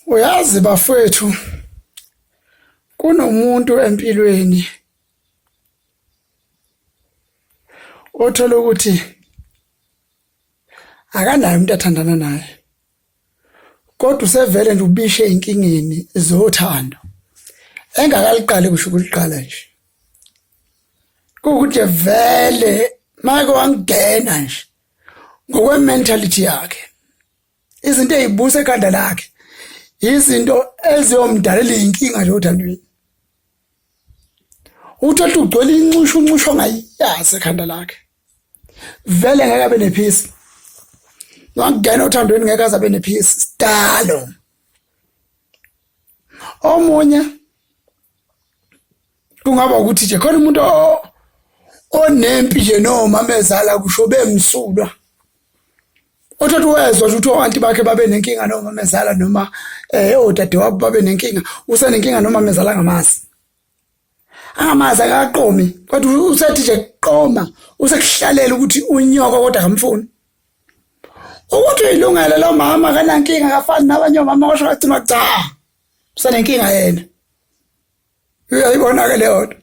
Uyazi bafowethu kunomuntu empilweni othola ukuthi akanaye umuntu athandana naye kodwa usevele nje ubishe ezinkingeni zothando engakaliqali kusho ukuliqala nje kuwukuthi vele make wangena nje ngokwe-mentality yakhe izinto ezibusa ekhanda lakhe izinto eziyomdalela inkinga nje othandweni uthola ugcwele inxushu unxushu ongayazi ekhanda lakhe vele ngeke abe nephisi wangena othandweni ngeke aze abe nephisi sidalo omunye kungaba ukuthi nje khona umuntu onempi nje nomamezala kusho bemsulwa othatha wezwa ukuthi o-anti bakhe babe nenkinga nomamezala noma um odadewabo babe nenkinga usenenkinga nomamezala angamazi angamazi akaqomi kodwa usethi nje qoma usekuhlalela ukuthi unyoko kodwa akamfuni ukuthi uyilungele lo mama akanankinga akafani nabanye omama kwasho kwacima cha usenenkinga yena uyayibona ke leyo nto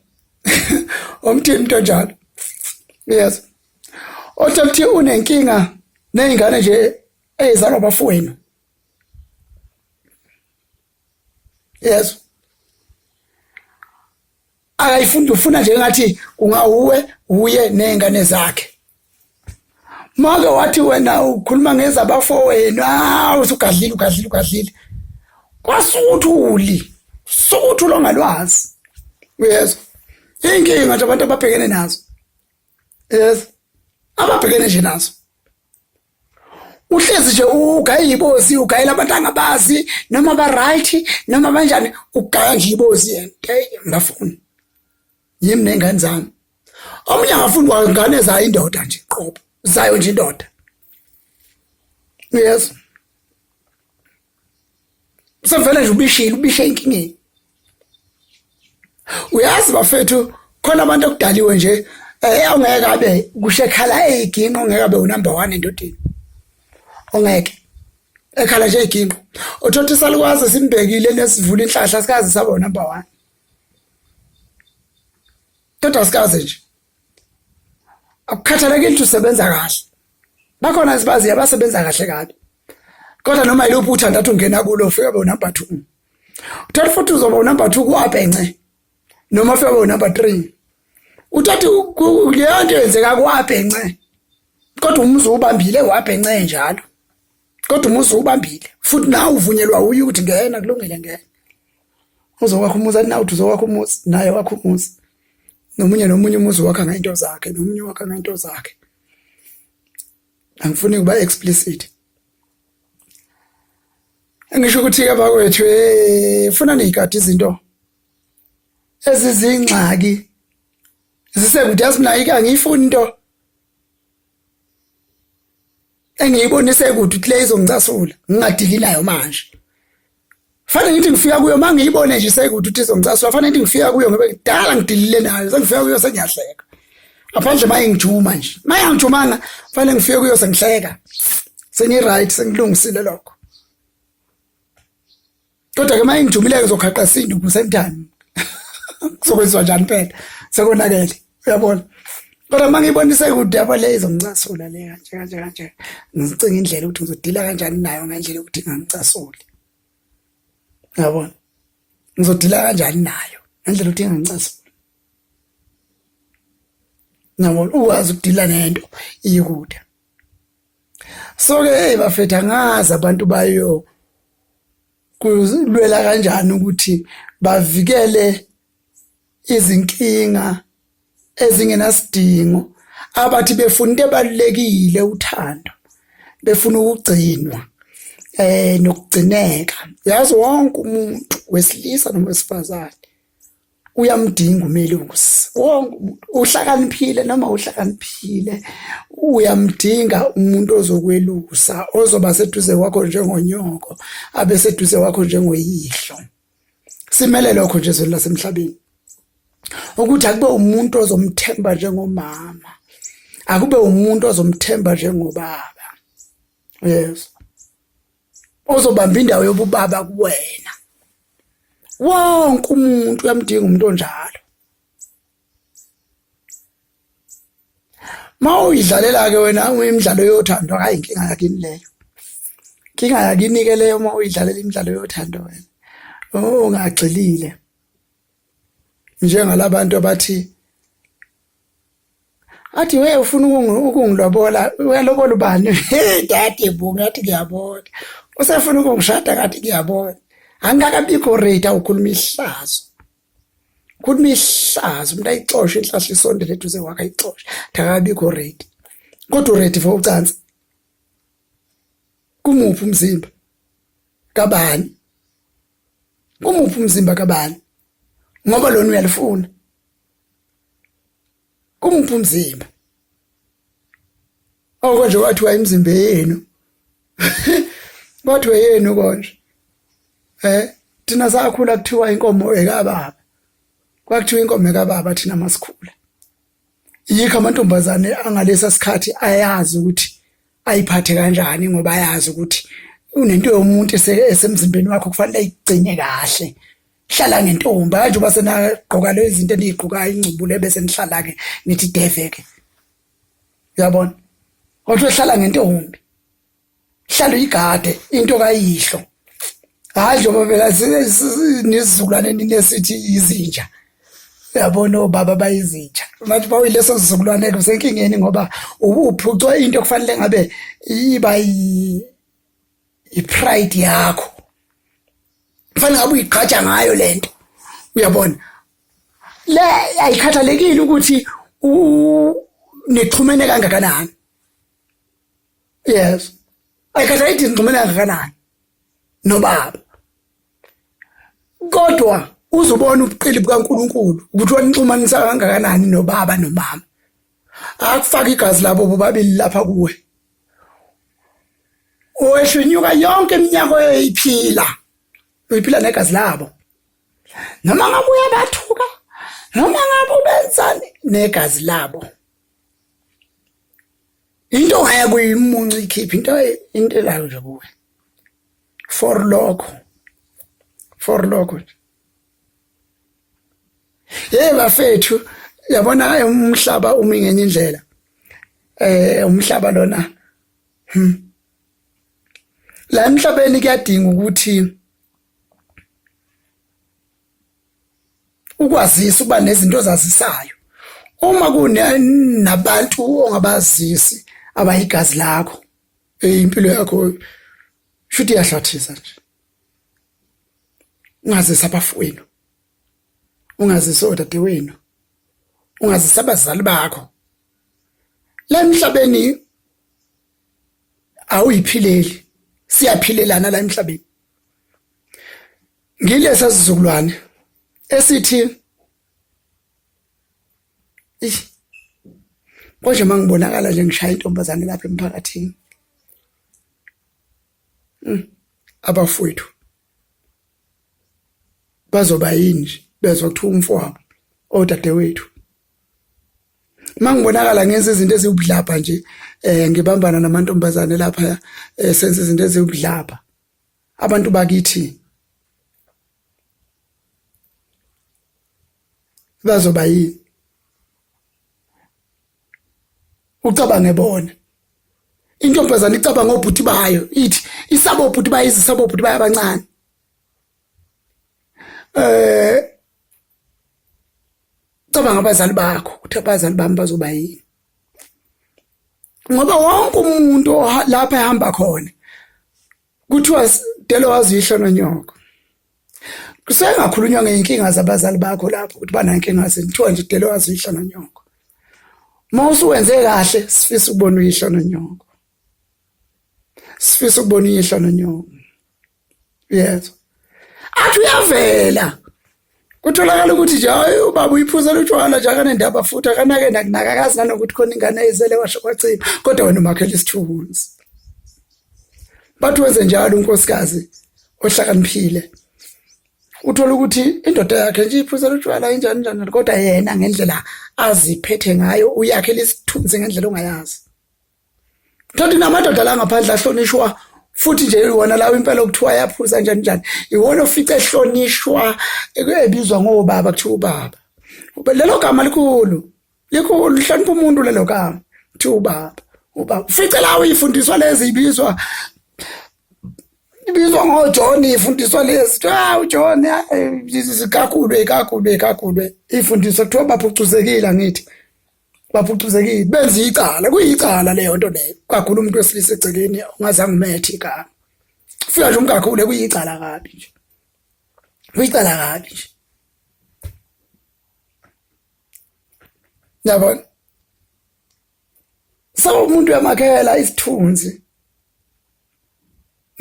umthini into njalo yes othe unenkinga nezingane nje ezizalwa abafowenu yes akayifundi ufuna nje ngathi kungawuwe uye nezingane zakhe make wathi wena ukhuluma ngezabafowenu hawu usugadlile ugadlile ugadlile kwasukuthuli sukuthula ongalwazi uyezwa inkinga nje abantu ababhekene nazo yes ababhekene nje nazo uhlezi nje ugaya ibozi ugayela abantu angabazi noma ba right noma banjani ugaya nje ibozi yena hey ngafuni yimi nengane zami omunye angafuni kwangane zayo indoda nje qobo zayo nje indoda yes usevele nje ubishile ubishe inkingeni uyazi bafethu khona abantu okudaliwe nje eh ongeke abe kushe khala eyiginqo ongeke abe unumber 1 endodeni ongeke ekhala nje iginqo uthothi salukwazi simbhekile nesivula inhlahla sikaze saba unumber 1 kodwa sikaze nje akukhathalekile ukuthi usebenza kahle bakhona sibaziyo abasebenza kahle kabi kodwa noma yiluphi uthanda athi ungena kulo ufike be unumber 2 uthatha futhi uzoba unumber 2 ku-abhence noma ufike be unumber 3 uthatha leyo nto yenzeka ku-abhence kodwa umuzi ubambile wabhence njalo kodwa umuzi ubambile futhi nawe uvunyelwa uye ukuthi ngena kulungile ngena uzokwakha umuzi athi nawe uthi uzokwakha umuzi naye wakha umuzi nomunye nomunye umuzi wakha ngento zakhe nomunye wakha ngento zakhe angifuni ukuba explicit ngisho ukuthi ke bakwethu eh funa nizigade izinto ezizingxaki zisekude yazi mina ayike angiyifuni into engiyibonise kude ukuthi le izongicasula ngingadili nayo manje fanele ngithi ngifika kuyo uma ngiyibone nje sekude ukuthi izongicasula fanele ngithi ngifika kuyo ngoba kudala ngidilile nayo sengifika kuyo sengiyahleka ngaphandle maye ngijuma nje maye angijumanga fanele ngifike kuyo sengihleka sengi-right sengilungisile lokho kodwa ke maye ngijumile ngizokhaqa sindu same time kuzokwenziwa njani phela sekonakele uyabona kodwa uma ngiyibonise kude yabo le izongicasula le kanje kanje kanje ngicinga indlela ukuthi ngizodila kanjani nayo ngendlela yokuthi ingangicasuli uyabona ngizodila kanjani nayo ngendlela ukuthi ingangicasuli nabo ukwazi ukudila nento iyikude so ke hey bafethu angazi abantu bayo kulwela kanjani ukuthi bavikele izinkinga ezingenasidingo abathi befuna into ebalulekile uthando befuna ukugcinwa eh nokugcineka uyazi wonke umuntu wesilisa noma wesifazane uyamdinga umelusi wonke umuntu uhlakaniphile noma uhlakaniphile uyamdinga umuntu ozokwelusa ozoba seduze kwakho njengonyoko abe seduze kwakho njengoyihlo simele lokho nje ezweni lasemhlabeni ukuthi akube umuntu ozomthemba njengomama akube umuntu ozomthemba njengobaba yes Ozobamba indawo yobubaba kuwena. Wonke umuntu uyamdinga umuntu onjalo. Mawuyidlalela ke wena imidlalo yothando hayi inkinga yakini leyo. Inkinga yakini ke leyo uma uyidlalela imidlalo yothando wena. Ungagxilile. Njengalabantu abathi athi we ufuna ukungilobola uyalobola ubani hey dade bo ngathi ngiyabona usefuna ukungishada ngathi ngiyabona angikakabikho rate awukhuluma ihlazo khuluma ihlazo umuntu ayixoshe inhlahla isondele eduze kwakhe ayixoshe akakabikho rate kodwa uready for ucansi kumuphi umzimba kabani kumuphi umzimba kabani ngoba lona uyalifuna kumuphi umzimba okonje kwathiwa imizimba yenu kwathiwa yenu konje eh thina sakhula kuthiwa inkomo ekababa kwakuthiwa inkomo ekababa thina masikhula yikho amantombazane angalesa sikhathi ayazi ukuthi ayiphathe kanjani ngoba ayazi ukuthi unento yomuntu esemzimbeni wakho kufanele ayigcine kahle hlala ngentombi hayi njengoba senagqoka lezi zinto eniyigqokayo ingcubule bese nihlala ke nithi deve ke uyabona kodwa hlala ngentombi hlala uyigade into kayihlo hayi njengoba phela nesizukulwane nesithi izinja uyabona obaba bayizinja manje bawuyileso sizukulwane ke usenkingeni ngoba uphucwa into kufanele ngabe iba i-pride yakho kufanele ngabe uyigqaja ngayo lento uyabona le ayikhathalekile ukuthi nixhumene kangakanani yes ayikhathalekile nixhumene kangakanani nobaba kodwa uzobona ubuqili bukaNkuluNkulu ukuthi wanixhumanisa kangakanani nobaba nomama akufaka igazi labo bobabili lapha kuwe wehlunyuka yonke iminyaka oyiphila uyiphila negazi labo noma ngabe uyabathuka noma ngabe ubenzani negazi labo into ongaya kuyimunca ikhiphe into into elayo nje kuwe for lokho for lokho nje Hey bafethu yabona umhlaba umi ngenye indlela eh umhlaba lona hmm. la emhlabeni kuyadinga ukuthi ukwazisa ukuba nezinto ozazisayo uma kunabantu ongabazisi abayigazi lakho impilo yakho shuthi iyahlathisa nje ungazisa abafowenu ungazisa odadewenu ungazisa abazali bakho la emhlabeni awuyiphileli siyaphilelana la emhlabeni ngilesa sizukulwane esithi konje mangibonakala nje ngishaya intombazane lapha emphakathini hmm, abafowethu bazoba yini nje bezwa kuthiwa umfowabo odadewethu mangibonakala ngenza izinto eziwubudlabha nje eh ngibambana namantombazane lapha eh, senza izinto eziwubudlabha abantu bakithi bazoba yini ucabange bona intombazane icabanga obhuti bayo ithi isaba obhuti bayo izisaba obhuti bayo abancane eh cabanga abazali bakho ukuthi abazali bami bazoba yini ngoba wonke umuntu lapha ehamba khona kuthiwa delo wazi uyihlo nonyoko kusengakhulunywa ngey'nkinga zabazali bakho lapho ukuthi banankinga zini kuthiwa nje delo wazi uyihlo nonyoko uma usuwenze kahle sifisa ukubona uyihlo nonyoko sifisa ukubona uyihlo nonyoko yezwa athi uyavela kutholakala ukuthi nje hayi ubaba uyiphuzela utshwala nje akanendaba futhi akanake nakunaka akazi nanokuthi khona ingane eyizele washo kwacima kodwa wena umakhela isithunzi bathi wenze njalo unkosikazi ohlakaniphile uthola ukuthi indoda yakhe nje iphuzela utshwala injani njani kodwa yena ngendlela aziphethe ngayo uyakhela isithunzi ngendlela ongayazi Thathi namadoda la ngaphandle ahlonishwa Futhi nje wona lawo impela okuthiwa ayaphuza njani njani, iwona ofice ehlonishwa ebizwa ngobaba, kuthiwa ubaba. Lelo gama likhulu, likhulu, lihlonipha umuntu lelo gama, kuthiwa ubaba. Ubaba ufice lawo ifundiswa lezi ibizwa ibizwa ngoJohn, ifundiswa lezi kuthiwa uJohn kakhulu kakhulu kakhulu, ifundiswa kuthiwa baphucuzekile, angithi baphucuzekile, benza icala, kuyicala leyo nto leyo kakhulu. Umuntu wesilisa egcekeni ungazange umethe igama, fika nje umkakhulu, kuyicala kabi nje, kuyicala kabi nje, yabona. So umuntu uyamakhela isithunzi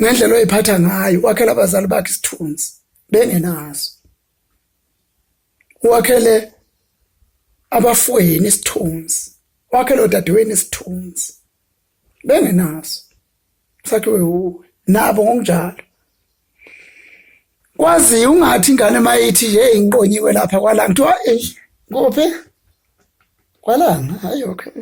ngendlela oyiphatha ngayo, wakhela abazali bakhe isithunzi bengenaso, wakhele abafweni isithunzi, wakhele odadewenu isithunzi bengenaso, sakhiwe wuwe nabo ngokunjalo. Kwazi ungathi ingane mayithi hey ngiqonyiwe lapha kwalanga, kuthiwa hey kuphi kwalanga, hayi okay,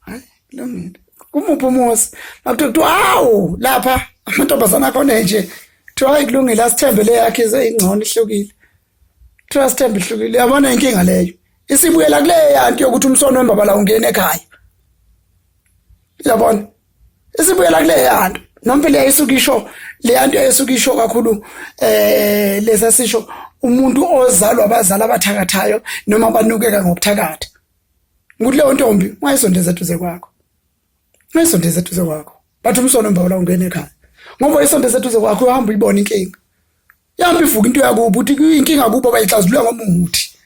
hayi kulungile, kumuphi umuzi, makuthiwa kuthiwa hawu lapha amantombazana akhona nje, kuthiwa hayi kulungile, asithembe le yakhe izeyingcono ihlukile, kuthiwa asithembe ihlukile. Yabona inkinga leyo isibuyela kuleya nto yokuthi umsono wembabala ungena ekhaya, yabona, isibuyela kuleya nto noma le isuke isho leya nto esuke isho kakhulu, lesa sisho umuntu ozalwa abazali abathakathayo noma abanukeka ngokuthakatha, ukuthi leyo ntombi ungayisondeza eduze kwakho, ungayisondeza eduze kwakho, bathi umsono mbawula ungena ekhaya, ngoba uyisondeza eduze kwakho uhamba uyibona inkinga yami, ivuka into yakubo, uthi inkinga kubo bayixazulula ngomuthi,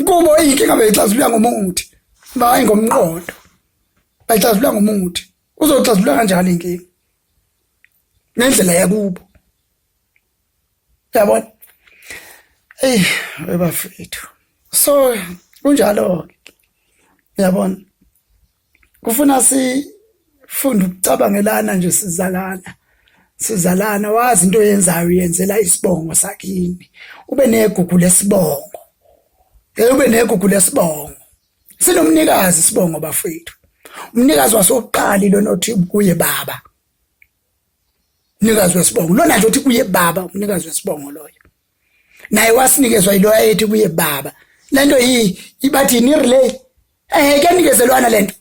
kubo inkinga bayixazulula ngomuthi, bayi ngomqondo, bayixazulula ngomuthi. Uzoxazulula kanjani inkinga ngendlela yakubo, yabona? Eyi webafethu, so kunjalo ke, yabona, kufuna sifunde ukucabangelana nje, sizalana sizalana, wazi into oyenzayo uyenzela isibongo sakini, ube negugu lesibongo, ube negugu lesibongo, sinomnikazi isibongo bafethu, umnikazi wasokuqala lona othi kuye baba, umnikazi wesibongo lona nje othi kuye baba, umnikazi wesibongo loyo naye wasinikezwa yiloya ethi kuye baba. Lento yi ibathi ni relay, kuyanikezelwana lento,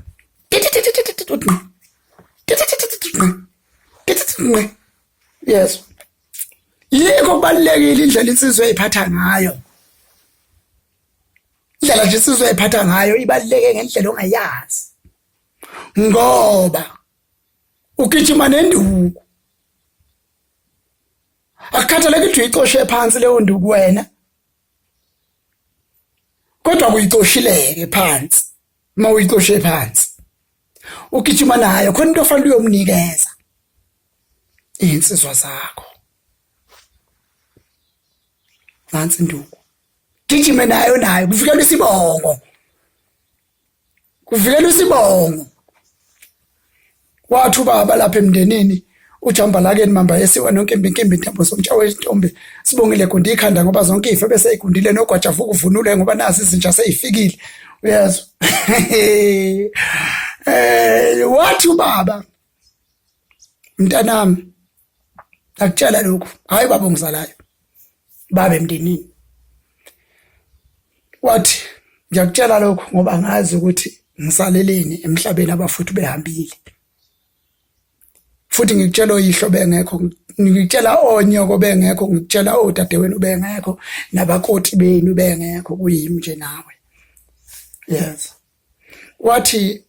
yes. Yikho kubalulekile indlela insizwa eyiphatha ngayo, indlela nje insizwa eyiphatha ngayo ibaluleke ngendlela ongayazi, ngoba ugijima nenduku, akukhathaleki ukuthi uyicoshe phansi leyo nduku wena, kodwa kuyicoshileke phansi. Uma uyicoshe phansi ugijima nayo, khona into ofanele uyomnikeza iy'nsizwa zakho, nansi induku, gijime nayo, nayo kuvikela isibongo, kuvikela isibongo. Wathi ubaba lapha emndenini ujambalakeni mamba yesiwa nonkembi nkembi ntambo somtsha wentombi sibongile gunda ikhanda ngoba zonke ife bese igundile nogwaja vuka uvunule ngoba nazi izinja seyifikile, uyezwa? Wathi ubaba, mntanami, akutshela lokhu, hayi baba ongizalayo, baba emndenini, wathi ngiyakutshela lokhu ngoba ngazi ukuthi ngisaleleni emhlabeni, abafuthi behambile, futhi ngikutshela oyihlo bengekho, ngikutshela onyoko bengekho, ngikutshela odadewenu bengekho, nabakoti benu bengekho, kuyimi nje nawe, yes. Wathi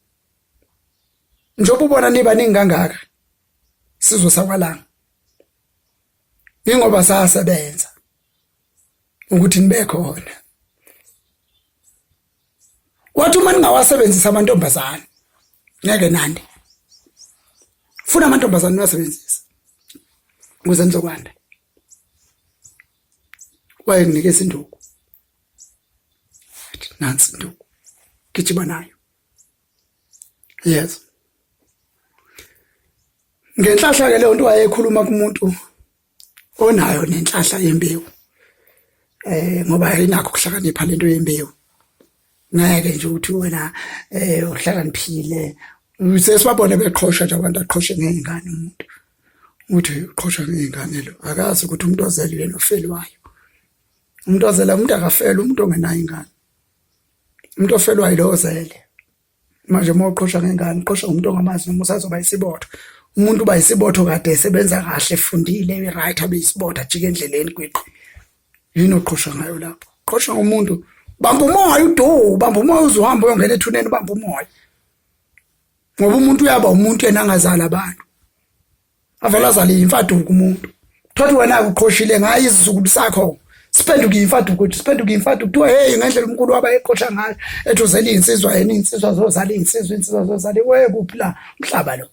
njengoba ubona nibaningi kangaka sizwe sakwalanga, ingoba sasebenza ukuthi nibe khona. Wathi uma ningawasebenzisa amantombazane ngeke nande, funa amantombazane niwasebenzise ukuze nizokwanda. Wayenginikeza induku, nansi induku, gijima nayo, yes. Ngenhlahla ke leyo nto wayekhuluma kumuntu onayo nenhlahla yembewu, ngoba ayinakho ukuhlakanipha lento yembewu. Ngeke nje ukuthi wena uhlakaniphile. Sesibabone beqhosha nje abantu aqhoshe ngey'ngane umuntu. Uthi uqhosha ngey'ngane lo akazi ukuthi umuntu ozele uyena ofelwayo. Umuntu ozele umuntu akafelwa umuntu ongenayo ingane. Umuntu ofelwayo lo ozele. Manje uma uqhosha ngengane uqhosha umuntu ongamazi noma usazoba isibotho. Umuntu uba isibotho kade esebenza kahle efundile right abe isibotho ajike endleleni gwiqi. Yini oqhosha ngayo lapho? Qhosha ngomuntu bamba umoya udu bamba umoya uzohamba uyongena ethuneni bamba umoya. Ngoba umuntu uyaba umuntu yena angazali abantu. Avele azale imfaduko umuntu. Thothi wena uqhoshile ngayo isizukulu sakho. Siphenduke imfaduko uthi siphenduke imfaduko kuthiwa hey ngendlela umkhulu waba eqhosha ngayo ethi uzele insizwa yena insizwa zozala insizwa insizwa zozala we kuphi la umhlaba lo.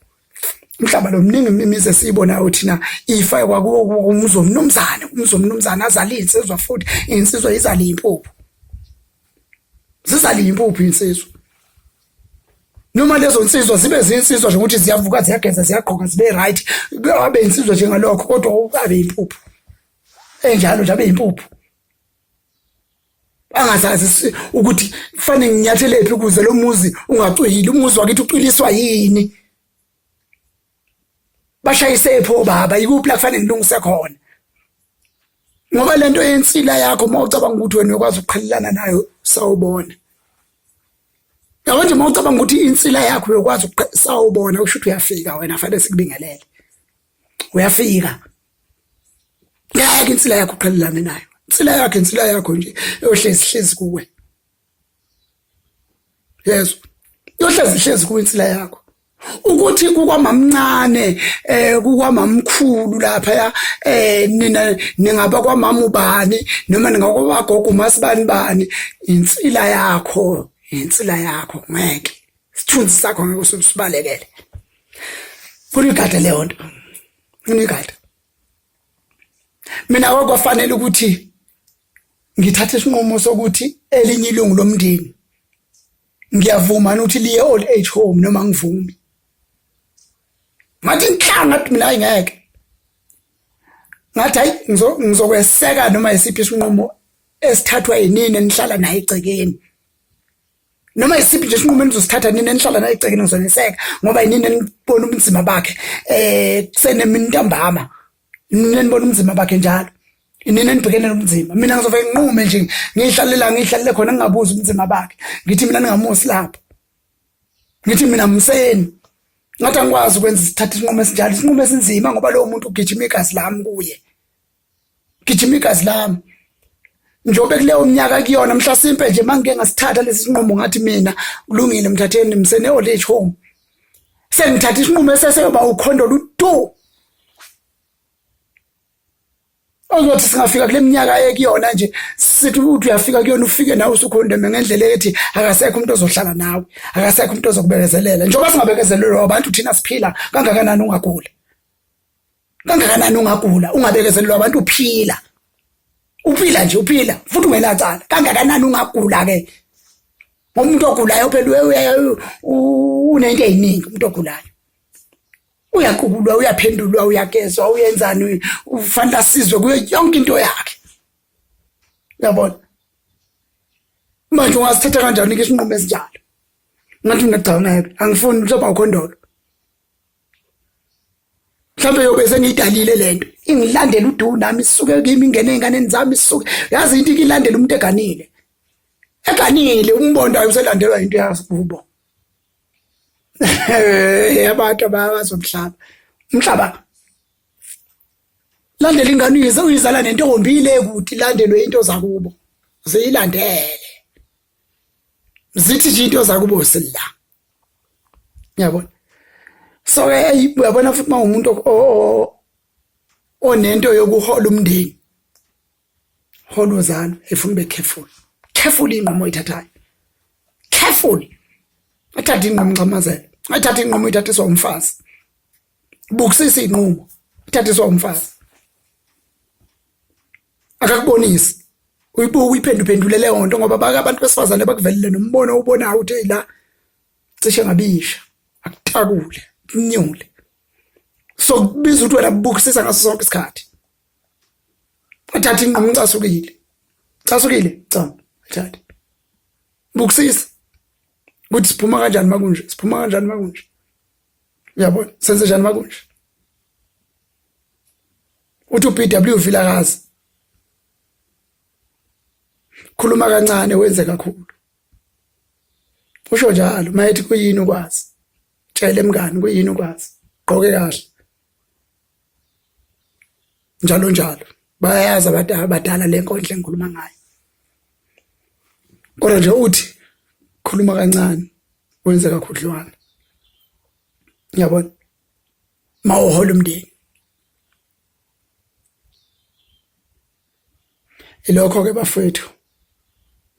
Umhlaba lo mningi imizi esiyibonayo thina ifa kwakuwo umuzi womnumzane umuzi womnumzane azale insizwa futhi insizwa izale impuphu. Zizale impuphu insizwa. Noma lezo nsizwa zibe zinsizwa nje ukuthi ziyavuka ziyageza ziyagqoka zibe right abe insizwa njengalokho kodwa abe impuphu enjalo nje abe impuphu angazazi ukuthi kufanele nginyathelephi ukuze lo muzi ungacwili umuzi wakithi ucwiliswa yini bashayisephi obaba ikuphi la kufanele ngilungise khona ngoba lento yensila yakho uma ucabanga ukuthi wena uyokwazi ukuqhelelana nayo sawubona yabo nje uma ucabanga ukuthi insila yakho uyokwazi sawubona usho ukuthi uyafika wena fanele sikubingelele uyafika ngeke insila yakho uqhelelane nayo insila yakho insila yakho nje yohlezi hlezi kuwe yezwa yohlezi hlezi kuwe insila yakho ukuthi kukwamamncane eh kukwamamkhulu lapha ya eh nina ningaba kwamama ubani noma ningakwagogo masibani bani insila yakho insila yakho ngeke isithunzi sakho ngeke usibalekele funa igade leyo nto funa igade mina kwakufanele ukuthi ngithathe isinqumo sokuthi elinye ilungu lomndeni ngiyavuma ukuthi liye old age home noma ngivumi ngathi inhlanga ngathi mina hayi ngeke ngathi hayi ngizokweseka noma isiphi isinqumo esithathwa yinini enihlala naye egcekeni noma isiphi nje isinqumo enizosithatha nini enihlala naye egcekeni ngizoneseka ngoba yinini enibona ubunzima bakhe eh kusenemintambama nini enibona ubunzima bakhe njalo inini enibhekene nobunzima mina ngizovele nginqume nje ngihlalela ngihlalele khona ngingabuzi ubunzima bakhe ngithi mina ningamusi lapho ngithi mina mseni ngathi angikwazi ukwenza isithatha isinqumo esinjalo isinqumo esinzima ngoba lowo muntu ugijima igazi lami kuye gijima igazi lami njengoba kuleyo minyaka kuyona mhlasimpe nje mangike ngasithatha lesi sinqumo ngathi mina kulungile mthatheni msene old age home sengithatha isinqumo eseseyoba ukhondo lutu ozothi singafika kule minyaka ekuyona nje sithi uthi uyafika kuyona ufike nawe usukhondeme ngendlela ethi akasekho umuntu ozohlala nawe akasekho umuntu ozokubekezelela njengoba singabekezelelwa abantu thina siphila kangakanani ungagula kangakanani ungagula ungabekezelelwa abantu uphila uphila nje uphila futhi ungenacala kangakanani ungagula ke ngoba umuntu ogulayo phela unento eziningi umuntu ogulayo uyaqukulwa uyaphendulwa uyagezwa uyenzani ufanele asizwe kuyo yonke into yakhe uyabona manje ungasithatha kanjani ke isinqumo esinjalo ngathi mina cha ngeke angifuni mhlawumbe awukhondolo mhlawumbe yobe sengiyidalile lento ingilandela udu nami isuke kimi ingene ey'nganeni zami isuke yazi into ikilandela umuntu eganile eganile umbondo ayiselandelwa into yakubo abantu abazomhlaba umhlaba landela ingane uyize uyizala nentombi le kude ilandelwe into zakubo ziyilandele zithi nje into zakubo sila uyabona so hey uyabona futhi uma umuntu onento yokuhola umndeni hola uzalo efuna ube careful careful inqumo oyithathayo careful athathe inqumo ncamazela athathe inqumo ithathiswa umfazi bukusisa inqumo ithathiswa umfazi akakubonisi uyibuka uyiphenduphendule leyo nto ngoba bake abantu besifazane bakuvelele nombono owubonayo ukuthi la cishe ngabisha akutakule kunyule so kubiza ukuthi wena bukisisa ngaso sonke isikhathi athathe inqumo ucasukile casukile cha athathe bukusisa ukuthi siphuma kanjani makunje siphuma kanjani makunje. Uyabona senze njani makunje? Uthi uBW Vilakazi khuluma kancane wenze kakhulu. Usho njalo mayethi kuyini ukwazi. Tshele mngani kuyini ukwazi. Gqoke kahle. Njalo njalo bayayazi abantu abadala le nkondlo engikhuluma ngayo. Kodwa nje uthi khuluma kancane wenze kakhudlwana. Ngiyabona mawuhola umndeni. Ilokho ke bafowethu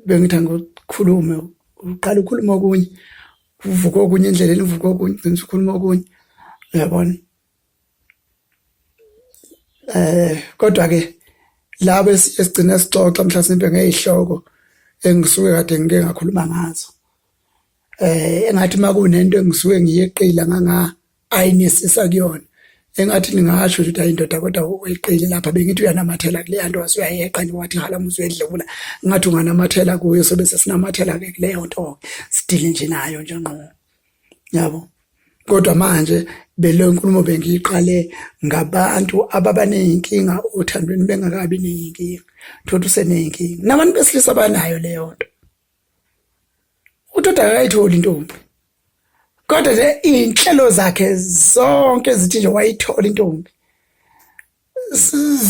bengithi angikukhulume uqala ukhuluma okunye uvuka okunye endleleni uvuka okunye ugcina ukhuluma okunye uyabona. Eh kodwa ke labo esigcina sixoxa mhlasimpe ngezihloko engisuke kade ngike ngakhuluma ngazo. Eh engathi makunento engisuke ngiyeqile nganga ayinesisa kuyona engathi ningasho ukuthi hayi indoda kodwa weqile lapha bengithi uyanamathela kuleya nto wase uyayeqa nje wathi halamuzi uyedlula ngathi unganamathela kuyo sobe sesinamathela ke kuleyo nto sidile nje nayo nje ngqo yabo. Kodwa manje bele nkulumo bengiyiqale ngabantu ababa ney'nkinga othandweni bengakabi ney'nkinga thothi useney'nkinga nabantu besilisa banayo leyo nto. Udoda akayitholi intombi kodwa nje iy'nhlelo zakhe zonke zithi nje wayithola intombi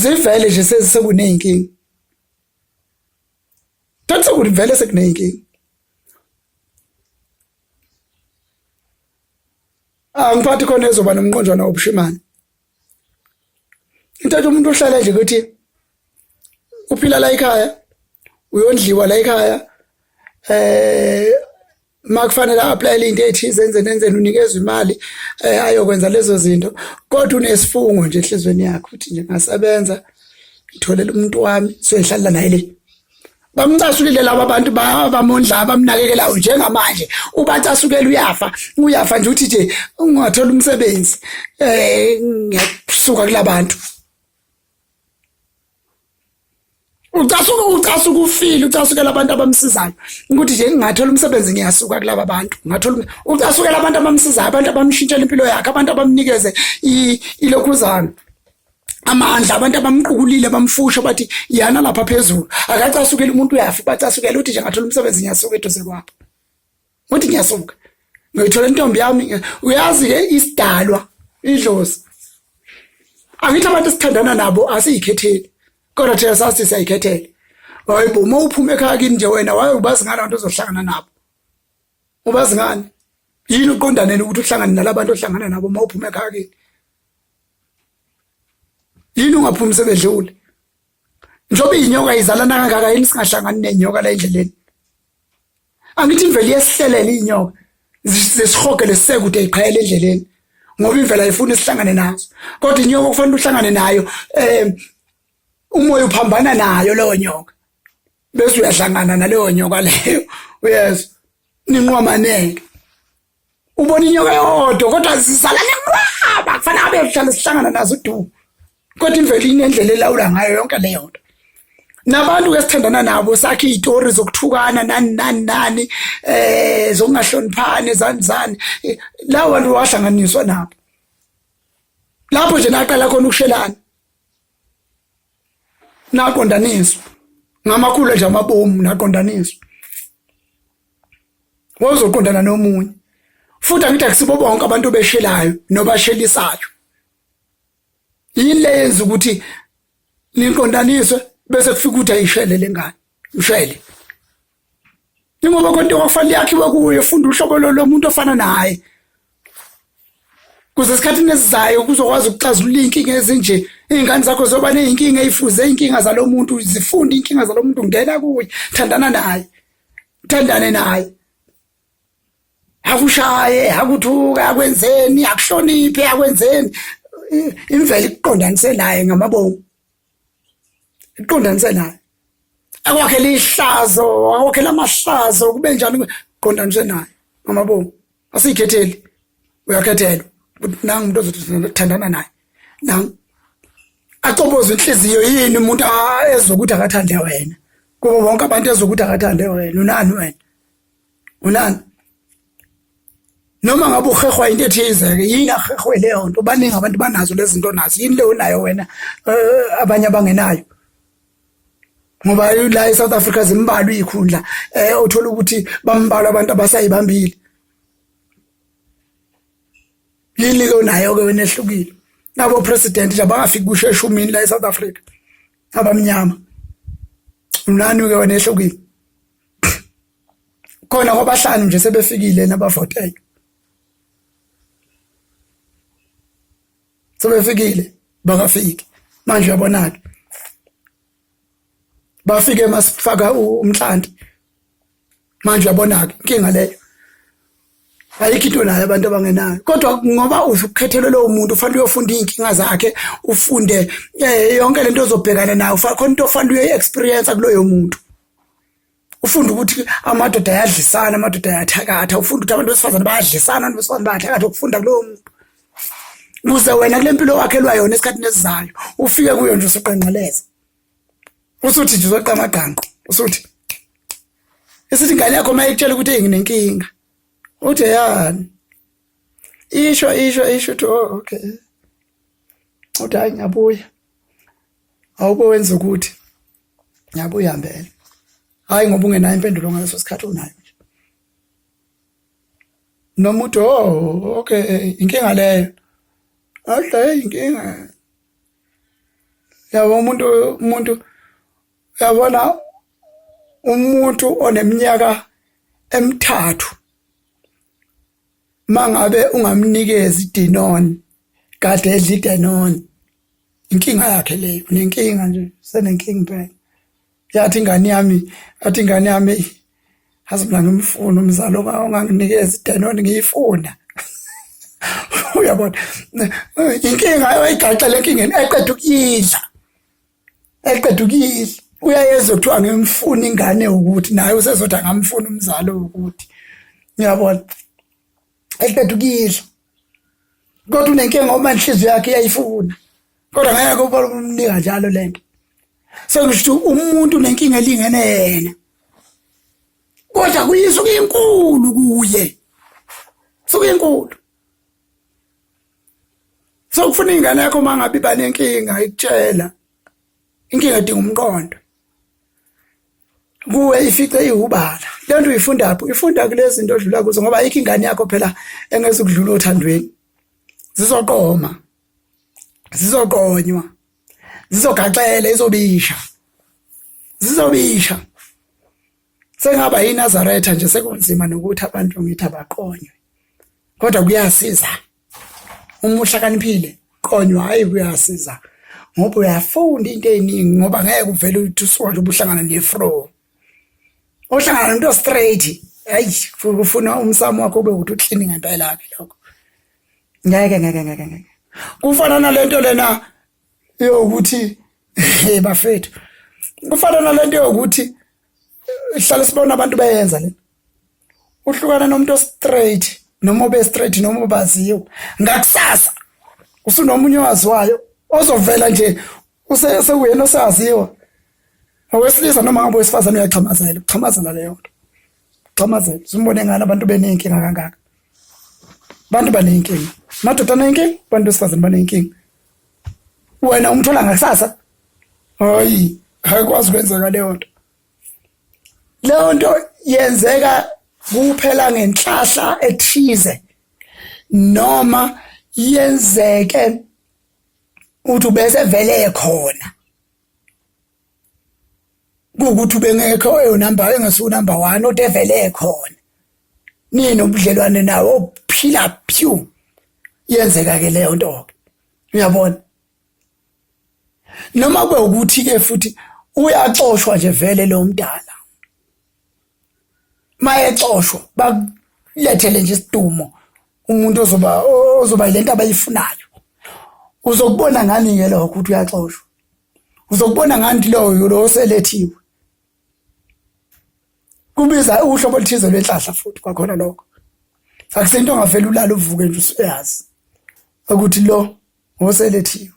zivele nje sekuney'nkinga thothi sekuvele sekuney'nkinga. Angiphathi khona ezoba nomqonjwana wobushimane. Into ethi umuntu uhlala nje ukuthi uphila la ekhaya uyondliwa la ekhaya eh makufanele applyele into ethize enze nenzeni unikezwe imali eh ayokwenza lezo zinto kodwa unesifungo nje enhlizweni yakhe ukuthi nje ngasebenza ngitholele umuntu wami soyihlalela naye le. Bamcasulile laba bantu bamondla abamnakekelayo njengamanje ubacasukela uyafa uyafa nje uthi nje ungathola umsebenzi eh ngiyasuka kulabantu. Ucasuka ucasuka ufile ucasukela abantu abamsizayo ukuthi nje ngingathola umsebenzi ngiyasuka kulaba bantu ngathola ucasukela abantu abamsizayo abantu abamshintshela impilo yakhe abantu abamnikeze ilokhuzana amandla abantu abamqukulile bamfusha bathi yana lapha phezulu akacasukeli umuntu uyafa bacasukela uthi nje ngathola umsebenzi ngiyasuka eduze kwabo uthi ngiyasuka ngiyithola intombi yami uyazi ke isidalwa idlozi angithi abantu esithandana nabo asiyikhetheli kodwa thina sathi siyayikhethela hayibo uma uphuma ekhaya kini nje wena waye ubazi ngani abantu ozohlangana nabo ubazi ngani yini uqondaneni ukuthi uhlangane nalabantu ohlangana nabo uma uphuma ekhaya kini yini ungaphumi sebedlule njengoba inyoka izalana kangaka yini singahlangani nenyoka la endleleni angithi imvelo iyasihlelela inyoka zisihoge lesekude iqhayela endleleni ngoba imvelo ayifuni sihlangane nazo kodwa inyoka kufanele uhlangane nayo eh umoya uphambana nayo leyo nyoka bese uyahlangana naleyo nyoka leyo uyezwa ninqwamaneke ubona inyoka yodwa kodwa zizala nenqwaba kufanele abe kuhlale sihlangana nazo du kodwa imvelo inendlela elawula ngayo yonke leyo nto nabantu ke sithandana nabo sakhe izitori zokuthukana nani nani nani eh zokungahloniphani zani zani lawo bantu wahlanganiswa nabo lapho nje naqala khona ukushelana naqondaniswa ngamakhulu nje amabomu naqondaniswa wozoqondana nomunye futhi angithi akusibo bonke abantu beshelayo nobashelisayo yini le yenza ukuthi niqondaniswe bese kufika ukuthi ayishele lengane mshele ingoba konke kwakufanele yakhiwe kuye funda uhlobo lomuntu ofana naye kuze esikhathini esizayo kuzokwazi ukuxazulula iy'nkinga ezinje iy'ngane zakho zoba ney'nkinga ey'fuze iy'nkinga zalo muntu zifunde iy'nkinga zalo muntu ngena kuye thandana naye thandane naye akushaye akuthuka akwenzeni akuhloniphe akwenzeni imvelo ikuqondanise naye ngamabomu iqondanise naye akwakhele ihlazo akwakhele amahlazo kube njani qondanise naye ngamabomu asiyikhetheli uyakhethelwa ukuthi nangu umuntu ozothandana naye nangu acoboze inhliziyo yini umuntu ezwe ukuthi akathande wena kubo bonke abantu ezwe ukuthi akathande wena unani wena unani Noma ngabe uhehwa into ethize-ke, yini ahehwe leyo nto? Baningi abantu banazo lezi zinto nazo, yini leyo nayo wena abanye abangenayo? Ngoba la eSouth Africa zimbalwa izikhundla othola ukuthi bambalwa abantu abasayibambile. Yini ke onayo ke wena ehlukile? Nabo president nje abangafiki kusho eshumini la eSouth Africa abamnyama. Unani ke wena ehlukile? Khona kwabahlanu nje sebefikile nabavotele. Sebefikile bakafiki. Manje uyabona ke. Bafike masifaka umhlanti. Manje uyabona ke inkinga leyo. Ayikho into nayo abantu abangenayo. Kodwa ngoba usukhethelwe lowo muntu ufanele uyofunda izinkinga zakhe, ufunde yonke lento ozobhekana nayo, khona into ofanele uye experience kuloyo muntu. Ufunda ukuthi amadoda ayadlisana, amadoda ayathakatha, ufunda ukuthi abantu besifazane bayadlisana, abantu besifazane bayathakatha, ukufunda kulowo muntu. Ukuze wena kule mpilo wakhelwa yona esikhathini esizayo, ufike kuyo nje usuqenqeleza. Usuthi nje uzoqa amagqanqo, usuthi isithi ingane yakho uma ikutshela ukuthi hey nginenkinga, uthi yani. Isho isho isho uthi oh okay. Uthi hayi ngiyabuya. Awube wenza ukuthi ngiyabuya impela. Hayi ngoba ungenayo impendulo ngaleso sikhathi unayo nje. Noma uthi oh okay inkinga leyo. Ahle inkinga. Yabo umuntu uyabona umuntu oneminyaka emithathu mangabe ungamnikezi iDenone kade edla iDenone inkinga yakhe leyo, unenkinga nje, senenkinga impela. Yathi ingane yami, yathi ingane yami azi mina ngimfuna umzali onganginikeza iDenone ngiyifuna. Uyabona inkinga oyigaxele enkingeni eqeda ukuyidla, eqeda ukuyidla uyayezwa kuthiwa ngimfuna ingane ukuthi naye usezothi angamfuna umzali ukuthi uyabona eqeda ukuyidla, kodwa unenkinga ngoba inhliziyo yakhe iyayifuna, kodwa ngeke ubone umnika njalo lento. So ngisho umuntu unenkinga elingene yena, kodwa kuyisuke inkulu kuye, suke inkulu. So kufuna ingane yakho uma ngabe iba nenkinga ikutshela inkinga edinga umqondo kuwe, ifice iwubala. Le nto uyifunda phi? Uyifunda kulezi zinto odlula kuzo, ngoba ayikho ingane yakho phela engezukudlula othandweni. Zizoqoma, zizoqonywa, zizogaxela, izobisha, zizobisha. Sengaba yiNazaretha nje, sekunzima nokuthi abantu ngithi abaqonywe, kodwa kuyasiza uma uhlakaniphile qonywa. Hayi kuyasiza ngoba uyafunda into eziningi, ngoba ngeke uvele uthi usuka nje ubuhlangana nefro ohlangana nomuntu straight. Hayi kufuna umsamo wakho ube ukuthi uclean ngempela ke lokho. Ngeke ngeke ngeke ngeke kufana nalento lena yokuthi hey bafethu, kufana nalento yokuthi hlala sibona abantu beyenza le, uhlukana nomuntu straight noma ube straight noma ubaziwe, ngakusasa usunomunye owaziwayo ozovela nje usekuyena osaziwa owesilisa noma ngabe owesifazane, uyaxhamazela, uxhamazela leyo nto, xhamazela. Simbone ngani abantu beneyinkinga kangaka? Abantu baneyinkinga, madoda aneyinkinga, abantu besifazane baneyinkinga. Wena umthola ngakusasa, hayi ayikwazi kwenzeka leyo nto. Leyo nto yenzeka kuphela ngenhlahla ethize, noma yenzeke uthi ubese vele khona kuwukuthi ubengekho eyonumber engasiwo number 1 kodwa evele khona nini ubudlelwane nawo ophila phew, yenzeka ke leyo nto ke, uyabona. Noma kube ukuthi ke futhi uyaxoshwa nje vele lo mdala, mayexoshwa bakulethele nje isidumo umuntu ozoba yilento abayifunayo. Uzokubona ngani ke lokho ukuthi uyaxoshwa? Uzokubona ngani loyo lo oselethiwe? Kubiza uhlobo oluthize lwenhlahla futhi kwakhona lokho. Akusento ongavela ulala uvuke nje usuyazi ukuthi lo ngoselethiwe,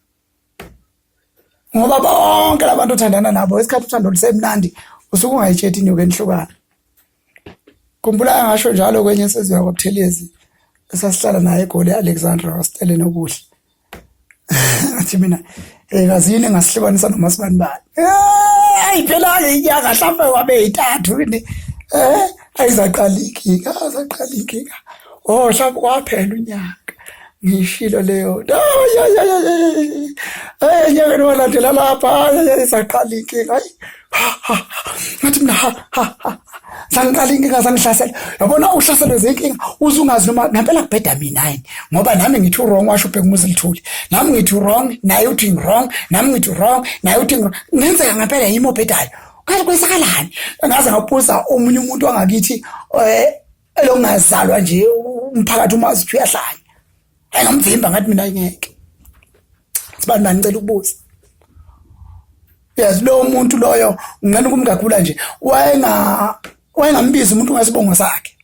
ngoba bonke labantu othandana nabo isikhathi uthando lusemnandi usuke ungayitshethi inyuke enihlukana. Khumbula ngasho njalo kwenye insizwa yakwaButhelezi Esasihlala naye eGoli e-Alexandra wasicele nokuhle. Athi mina kazi yini engasihlukanisa noMasibanibani. Ayiphelanga inyanga mhlawumbe wabe yintathu yini. Ayizaqala inkinga, azaqala inkinga. Oh mhlawumbe kwaphela unyaka. Ngishilo leyo nto. Eh enyakeni walandela lapha ayizaqala inkinga. Hayi. Ngathi mina ha ha ha. Sangiqala inkinga sangihlasela. Yabona uhlaselwe zinkinga uze ungazi noma ngempela kubheda mina yini. Ngoba nami ngithi wrong washo ubheka umuzi lithuli. Nami ngithi wrong naye uthi wrong, nami ngithi wrong naye uthi wrong. Ngenzeka ngempela yimi obhedayo. Kahle kwenzakalani? Ngaze ngabuza omunye umuntu wangakithi eh elongazalwa nje umphakathi umazi ukuthi uyahlanya. Ayingamvimba ngathi mina ngeke. Sibani bani ngicela ukubuza. Yes lo muntu loyo ngicela ukumgagula nje wayenga wayengambiza umuntu ngesibongo sakhe.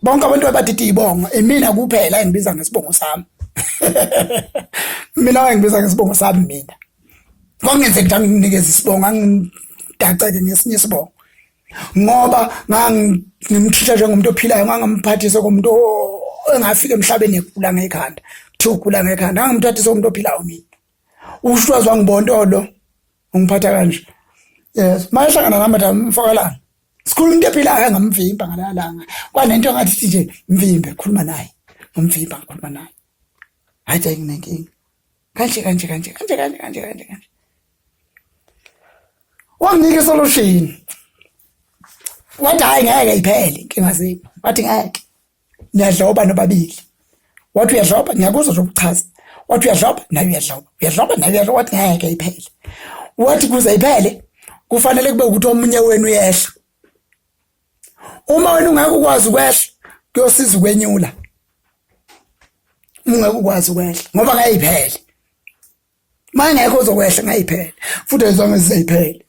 Bonke abantu abadidi ibongo imina kuphela engibiza ngesibongo sami. Mina wayengibiza ngesibongo sami mina. Kwangenzeka ukuthi anginikeze isibongo angidaceke ngesinye isibongo. Ngoba ngangimthinta njengomuntu ophilayo ngangimphathisa komuntu engafika emhlabeni egula ngekhanda. Kuthiwa ugula ngekhanda ngangimthathisa komuntu ophilayo mina. Usho wazi wangibontolo ungiphatha kanje. Yes, mayehlangana nami madam mfokalanga. Sikhuluma into ephilayo engamvimba ngalalanga. Kwanento ngathi nje mvimbe khuluma naye. Ngomvimba ngikhuluma naye. Hayi cha nginenkinga. Kanje kanje kanje kanje kanje kanje kanje kanje. Wanginika isolution. Wathi hayi ngeke iphele inkinga zenu. Wathi ngeke. Niyadloba nobabili. Wathi uyadloba ngiyakuzwa nje ukuchaza. Wathi uyadloba naye uyadloba. Uyadloba naye uyadloba wathi ngeke iphele. Wathi kuze iphele kufanele kube ukuthi omunye wenu uyehla. Uma wena ungeke ukwazi ukwehla kuyosiza ukwenyula. Ungeke ukwazi ukwehla ngoba ngeke iphele. Mayengekho uzokwehla ngeke iphele. Futhi ayizange zize iphele.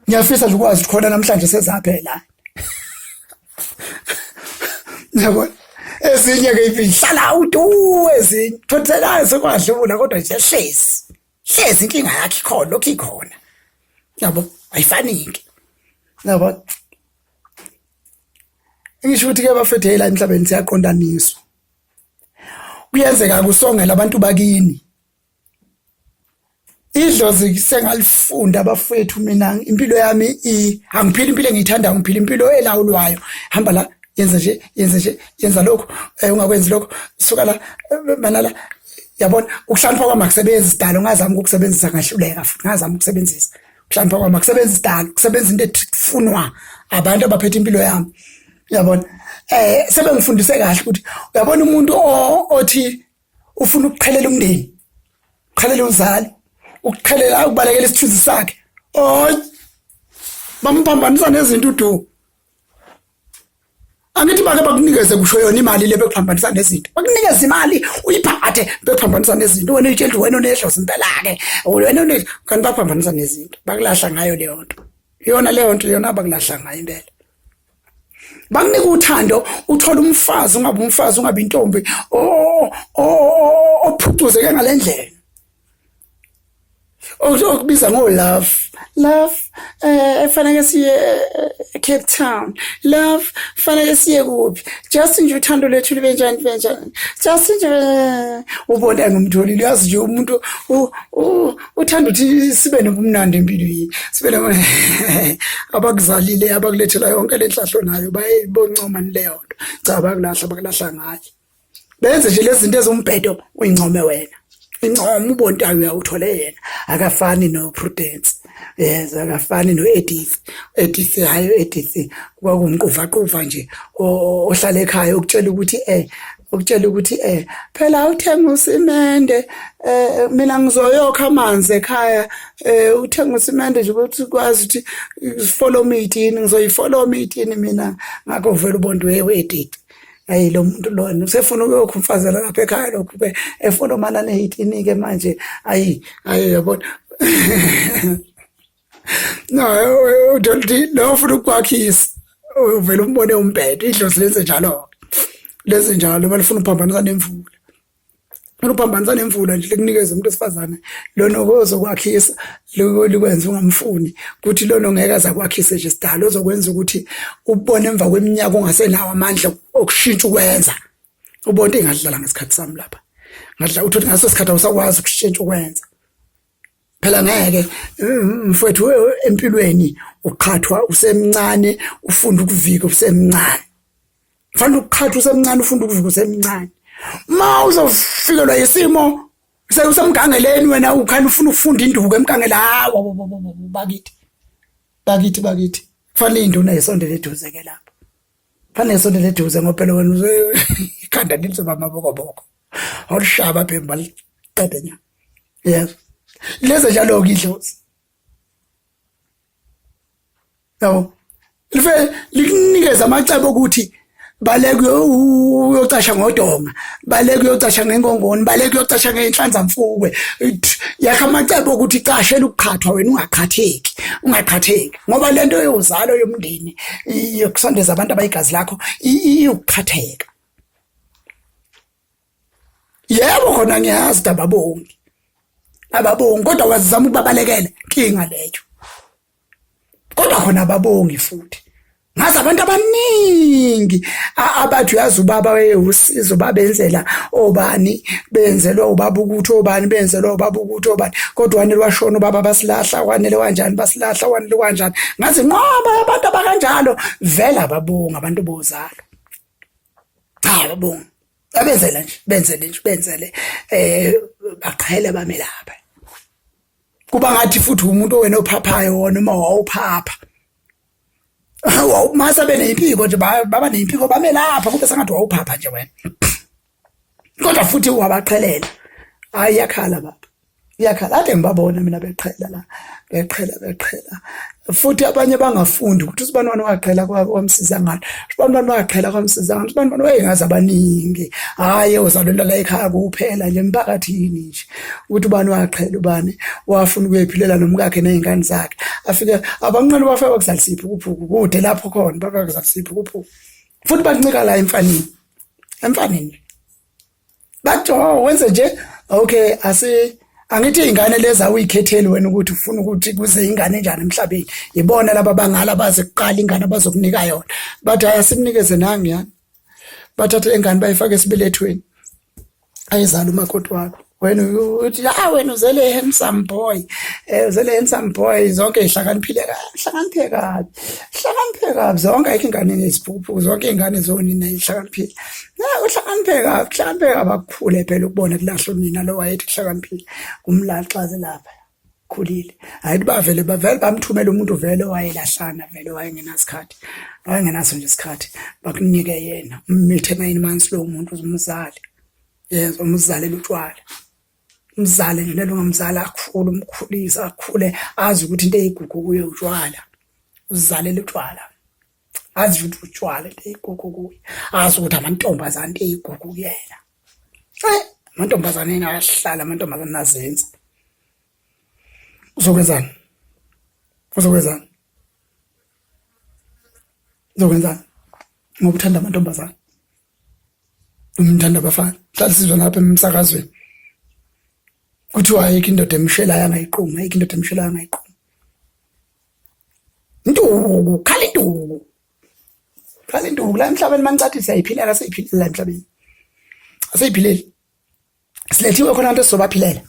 Ngiyafisa nje ukwazi ukuthi khona namhlanje sezaphela. Yabo ezinye ke ihlala udu ezinye thothelayo sekwadlula kodwa nje hlezi. Hlezi inkinga yakhe ikhona lokhu ikhona. Yabo ayifaniki. Yabo ngisho ukuthi ke bafethu la emhlabeni siyaqondaniswa. Kuyenzeka kusongela abantu bakini. Idlozi sengalifunda abafowethu mina impilo yami angiphili impilo engiyithandayo ngiphila impilo elawulwayo. Hamba la yenza nje yenza nje yenza lokhu ungakwenzi lokhu suka la mana la yabona ukuhlakanipha kwami akusebenzi sidalo ngazama ukukusebenzisa ngahluleka futhi ngazama ukusebenzisa ukuhlakanipha kwami akusebenzi sidalo kusebenza into efunwa abantu abaphethe impilo yami uyabona sebengifundise kahle ukuthi uyabona umuntu othi ufuna ukuqhelela umndeni uqhelela umzali ukuqhelela ukubalekela isithunzi sakhe oy bamphambanisa nezinto udu angithi bake bakunikeze kusho yona imali le bekuphambanisa nezinto bakunikeze imali uyiphathe bekuphambanisa nezinto wena uyitshela ukuthi wena unedlozi impela ke wena une kanti baphambanisa nezinto bakulahla ngayo leyo nto iyona leyo nto iyona abakulahla ngayo impela bakunika uthando uthola umfazi ungabe umfazi ungabe intombi ophucuzeke ngalendlela okubiza ngo love love efanele siye Cape Town love fanele siye kuphi just nje uthando lwethu libe njani libe njani just nje ubona ngumtholile uyazi nje umuntu uthanda ukuthi sibe nobumnandi empilweni sibe abakuzalile abakulethela yonke le nhlahlo nayo bayiboncoma leyo nto cha bakulahla bakulahla ngayo benze nje lezi zinto eziwumbhedo uyincome wena incoma ubontayo uyawuthole yena akafani no Prudence yes akafani no Edith Edith hayi Edith kwakumquvaqhuva nje ohlala ekhaya ukutshela ukuthi ukutshela ukuthi phela uthenga usimende mina ngizoyokha amanzi ekhaya uthenga usimende nje ukuthi ukwazi ukuthi follow me itini ngizoyifollow me itini mina ngakho vele ubonto wewe Edith ayi lo muntu lona usefuna ukuyokhumfazela lapha ekhaya lokhu ke efuna umana nehitini ke manje ayi ayi yabona no uthi lo ufuna ukwakhisa uvela umbone umbhedo idlozi lenze njalo lenze njalo balifuna uphambanisa nemvula. Uluphambanisa nemvula nje likunikeza umuntu wesifazane lona ozokwakhisa likwenza ungamfuni kuthi lona ongeke azakwakhise nje sidalo ozokwenza ukuthi ubone emva kweminyaka ungasenawo amandla okushintsha ukwenza ubone engadlala ngesikhathi sami lapha ngadla uthi ngaso sikhathi awusakwazi ukushintsha ukwenza phela ngeke mfowethu empilweni uqhathwa usemncane ufunda ukuvika usemncane fanele ukuqhatha usemncane ufunda ukuvuka usemncane ma uzofikelwa isimo sewusemgangeleni wena ukhani ufuna ukufunda induku emgangela hawa bakithi bakithi bakithi kufanele induna isondele eduze ke lapho kufanele isondele eduze ngoba phela wena ikhanda lizoba mabokoboko awulishaya ababhemi baliqede nya yes leze njalo-ke idlozi yabo life likunikeza amacebo ukuthi baleke uyocasha ngodonga baleke uyocasha ngengongoni baleke uyocasha ngenhlanzamfukwe yakha amacebo ukuthi cashela ukuqhathwa wena ungaqhatheki ungaqhatheki ngoba lento yozalo yomndeni yokusondeza abantu abayigazi lakho iyokuqhatheka yebo khona ngiyazi ukuthi ababongi ababongi kodwa wazama ukubabalekela inkinga leyo kodwa khona ababongi futhi ngazi abantu abaningi abathi uyazi ubaba wayewusizo babenzela obani benzelwa ubaba ukuthi obani benzelwa ubaba ukuthi obani kodwa wanele washona ubaba basilahla wanele kanjani basilahla wanele kanjani ngazi nqoba abantu abakanjalo vele ababongi abantu bozalo cha ababongi abenzela nje benzele nje benzele eh baqhele bamelapha kuba ngathi futhi umuntu owena ophaphayo wona uma wawuphapha mase benempiko nje baba nempiko bame lapha kube sengathi wawuphapha nje wena kodwa futhi wabaqhelela hayi iyakhala baba iyakhala ade ngibabona mina beqhela la beqhela beqhela futhi abanye bangafundi ukuthi usibanibani waqhela kwamsiza ngani usibanibani waqhela kwamsiza ngani usibanibani wayengazi abaningi hhayi ozalelwa la ekhaya kuphela nje emphakathini nje ukuthi ubani waqhela ubani wafuna ukuyiphilela nomkakhe ney'ngane zakhe afike abancane bafike bakuzalisa iphukuphuku kude lapho khona bafike bakuzalisa iphukuphuku futhi bancika la emfaneni emfaneni bathi oh wenze nje okay asi angithi izingane lezi awuyikhetheli wena ukuthi ufuna ukuthi kuze ingane enjani emhlabeni ibona laba bangala baze kuqala ingane abazokunika yona bathi hayi asimnikeze nangi yani bathathe ingane bayifake esibelethweni ayizala umakoti wakho wena uthi ah wena uzele handsome boy eh uzele handsome boy zonke ihlakaniphile hlakaniphe kabi hlakaniphe kabi zonke ayikho ingane eneziphukuphuku zonke iy'ngane zonina ihlakaniphile uhlakaniphe kabi uhlakaniphe kabi akukhule phela ukubona kulahla unina lo wayethi kuhlakaniphile kumlaxaze lapha khulile hayi bavele bavele bamthumela umuntu vele wayelahlana vele wayengenasikhathi wayengenaso nje isikhathi bakunike yena ummithe 9 months lo muntu uzumzali yezwa umzalela utshwala umzale nje lelo ngamzala akhule umkhulisa akhule azi ukuthi into eyigugu kuye utshwala uzalela utshwala azi ukuthi utshwala into eyigugu kuye azi ukuthi amantombazane into eyigugu kuyena eh amantombazane ahlala amantombazane azenza uzokwenzani uzokwenzani uzokwenzani ngoba uthanda amantombazane umthanda abafana hlala sizwa lapha emsakazweni kuthiwa ayikho indoda emshelayo angayiqoma ayikho indoda emshelayo angayiqoma intuku khala intuku khala intuku la emhlabeni manicathi siyayiphilela siyiphilela emhlabeni asiyiphileli silethiwe khona into esizobaphilela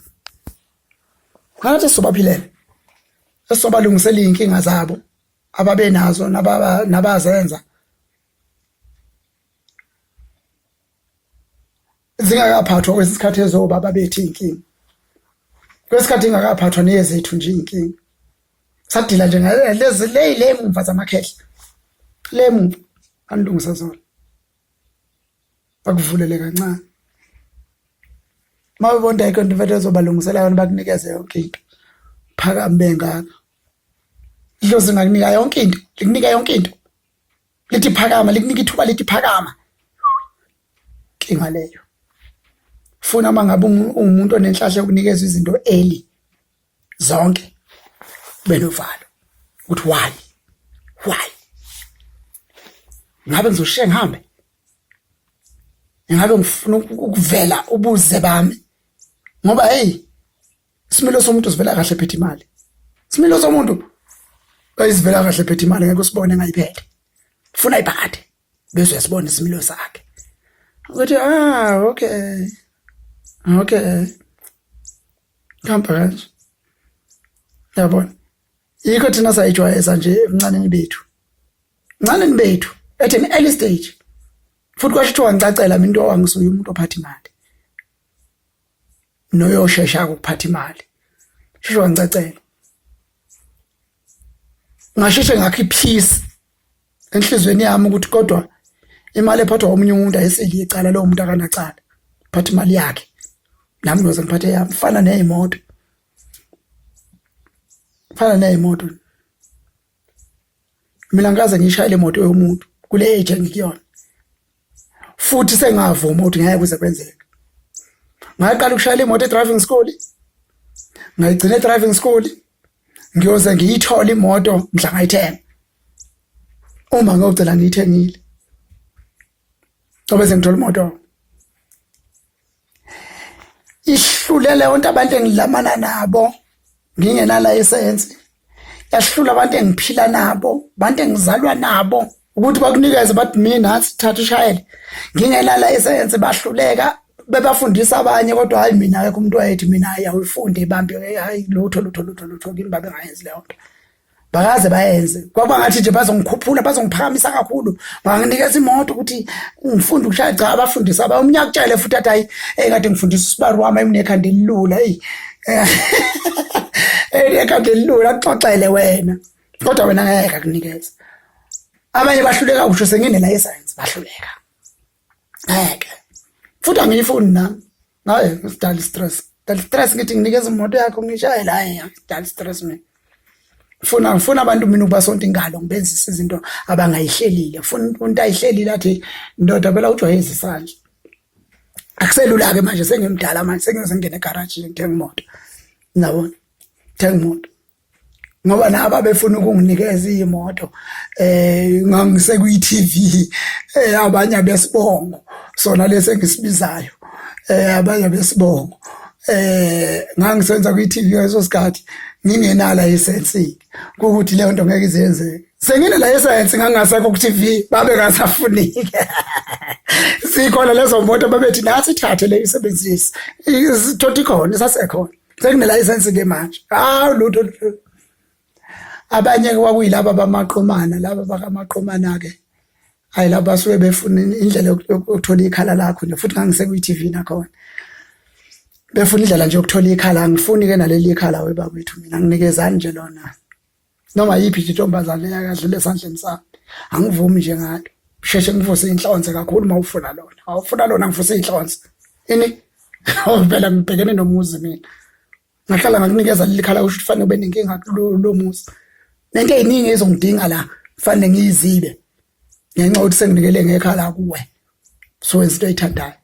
khona into esizobaphilela esizobalungisela iy'nkinga zabo ababenazo nabazenza zingakaphathwa kwesikhathi ezobaba bethu iy'nkinga kwesikhathi ingakaphathwa neyezethu nje iy'nkinga sadila nje lezi le le mumva zamakhehla le mumva anilungisa zona bakuvulele kancane uma bebona ayikho into vele ezobalungisela yona bakunikeze yonke into phakame bengaka idlozi ngakunika yonke into likunika yonke into lithi phakama likunika ithuba lithi phakama inkinga leyo funa uma ngabe ungumuntu onenhlahla yokunikeza izinto early zonke benovalo ukuthi why why ngabe ngizoshiya ngihambe Ingabe ngifuna ukuvela ubuze bami ngoba hey, isimilo somuntu sivela kahle phethe imali. Isimilo somuntu ayisivela kahle phethe imali, ngeke usibone ngayiphethe. Funa iphathe bese uyasibona isimilo sakhe ukuthi ah, okay okay, hamba kanje, yabona. Yikho thina sayijwayeza nje ebuncaneni bethu, ncaneni bethu at an early stage. Futhi kwasho kuthiwa ngicacela mina into wangisuye umuntu ophatha imali noyoshesha ukuphatha imali. Sheshe wangicacela, ngasheshe ngakho ipeace enhlizweni yami ukuthi kodwa imali ephathwa omunye umuntu ayiseli icala, lowo muntu akanacala, phatha imali yakhe, nami ngiyoze ngiphathe yami. Fana ney'moto, fana ney'moto. Mina ngikaze ngiyishayele imoto yomuntu kule age engikuyona, futhi sengavuma ukuthi ngeke kuze kwenzeke. Ngaqala ukushayela imoto e-driving school, ngayigcina e-driving school. Ngiyoze ngiyithole imoto mhla ngayithenga, uma ngiyogcina ngiyithengile, ngoba sengithola imoto ihlulele wonke abantu engilamana nabo ngingenalayisensi, yahlula abantu engiphila nabo, abantu engizalwa nabo, ukuthi bakunikeze bathi mina nathi thatha ushayele ngingenalayisensi, bahluleka. Bebafundisa abanye kodwa hayi mina, akekho umuntu wayethi mina hayi awuyifunde ibambe, hayi lutho lutho lutho lutho kimi, babengayenzi leyo nto, bakaze bayenze. Kwaba ngathi nje bazongikhuphula, bazongiphakamisa kakhulu, banginikeza imoto ukuthi ngifunde ukushaya. Cha, abafundisi aba omunye akutshele futhi athi hayi, ekade ngifundisa usibari wami enekhanda elilula, eyi enekhanda elilula, akuxoxele wena kodwa wena ngeke akunikeze. Abanye bahluleka kusho senginelayisensi, bahluleka, ngeke futhi angiyifuni nami. Hayi, ngisidala stress, dala stress, ngithi nginikeza imoto yakho ngishayela, hayi, dala stress mina. Ngifuna ngifuna abantu mina ukubasonta ingalo, ngibenzisa izinto abangayihlelile. Ngifuna umuntu ayihlelile athi ndoda phela ujwayeze isandla. Akuselula-ke manje, sengimdala manje, sengiyoze ngingene egaraji ngithenga imoto, ngiyabona, thenga imoto ngoba nabo abefuna ukunginikeza imoto ngangise kwi-TV abanye abesibongo sona lesi engisibizayo abanye abesibongo ngangisenza kwi-TV ngaleso sikhathi ngingenala license, ukuthi leyo nto ngeke izenzeke. Sengine license ngangasekho ku-TV, babe ngasafunike sikhona lezo moto, babethi nathi ithathe le isebenzise isithothi khona, isasekhona, sekunelayisensi ke manje. Hawu, lutho. Abanye kwakuyilaba bamaqomana, laba bakamaqomana ke, hayi, laba basuke befuna indlela yokuthola ikhala lakho nje. Futhi ngangisekwi-TV nakhona, befuna indlela nje yokuthola ikhala. Angifuni ke naleli ikhala webakwethu mina, nginikezani nje lona noma yiphi nje intombazane yakadlule esandleni sami, angivumi nje ngalo. Sheshe ngivuse inhlonze kakhulu uma ufuna lona, awufuna lona, ngivuse inhlonze ini vele ngibhekene nomuzi mina. Ngahlala ngakunikeza leli khala, kusho ukuthi fanele ube nenkinga lo muzi nento eziningi ezongidinga la, fanele ngiyizibe ngenxa yokuthi senginikele ngekhala kuwe. So wenza into oyithandayo.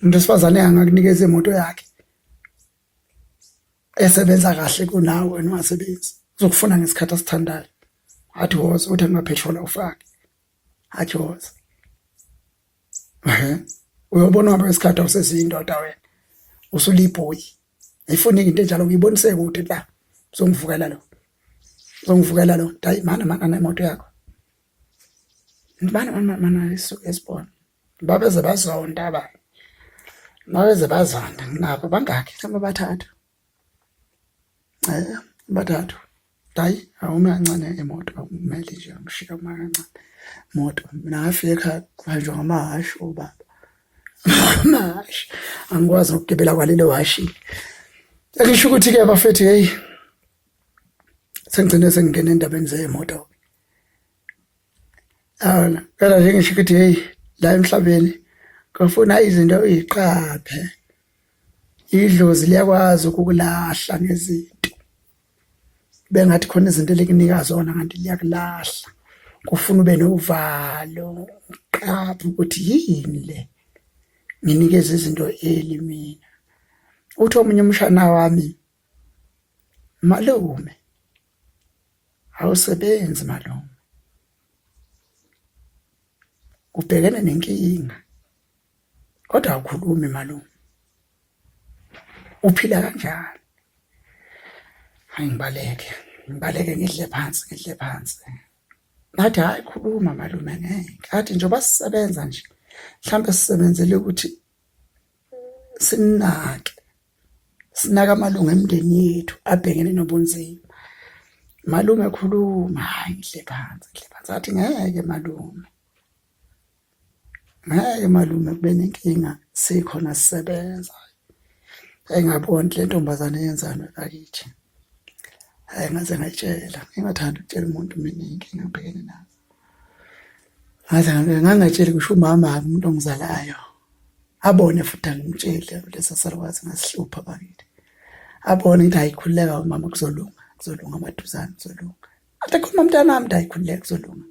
Umuntu wesifazane angakunikeza imoto yakhe esebenza kahle kunawe, wena ungasebenzi, uzokufuna ngesikhathi asithandayo, athi woza, uthi akunapetrol awufake, athi woza. Ehe, uyobona uhamba kwesikhathi awusesiyindoda wena, usulibhoyi. Ayifuni into enjalo, ngiyibonise kude la, uzongivukela lo, uzongivukela lo. Hayi mana mana nemoto yakho, mana mana mana, isuke esibona. Babeze bazonda abanye, babeze bazonda. Nginabo bangakhi? Mhlawumbe bathathu, bathathu. Hayi, awume kancane imoto, akumele nje ngishiya uma kancane moto. Mina ngafika ekhaya kuhanjwa ngamahhashi obaba, amahhashi, angikwazi nokugibela kwalelo hhashi. Engisho ukuthi-ke bafethu, heyi, sengigcine sengingena endabeni zey'moto. Awona phela nje ngisho ukuthi heyi, la emhlabeni kufuna izinto uyiqaphe. Idlozi liyakwazi ukukulahla ngezinto, bengathi khona izinto elikunika zona kanti liyakulahla. Kufuna ube novalo, uqaphe ukuthi yini le nginikeza izinto eli mina. Uthi omunye umshana wami, malume, awusebenzi malume. Ubhekene nenkinga kodwa awukhulumi malume. Uphila kanjani? Hayi ngibaleke, ngibaleke ngidle phansi, ngidle phansi. Ngathi hhayi khuluma malume ngeke. Athi njengoba sisebenza nje mhlampe sisebenzele ukuthi sinake sinake amalungu emindeni yethu abhekene nobunzima. Malume khuluma, hhayi ngihle phansi ngihle phansi. Athi ngeke malume, ngeke malume kube nenkinga sikhona sisebenza. Engaboni le ntombazane yenzani bakithi. Hhayi ngaze ngayitshela, ngingathandi ukutshela umuntu mina iy'nkinga engibhekene nazo. Ngaze ngangatsheli ngisho umama-ke umuntu ongizalayo. Abone futhi angimtsheli lesa salukwazi ngasihlupha bakithi. Abone ngithi hhayi khululeka mama kuzolunga, kuzolunga maduzane kuzolunga. Athi khuluma mntanami, ngithi hhayi khululeka kuzolunga.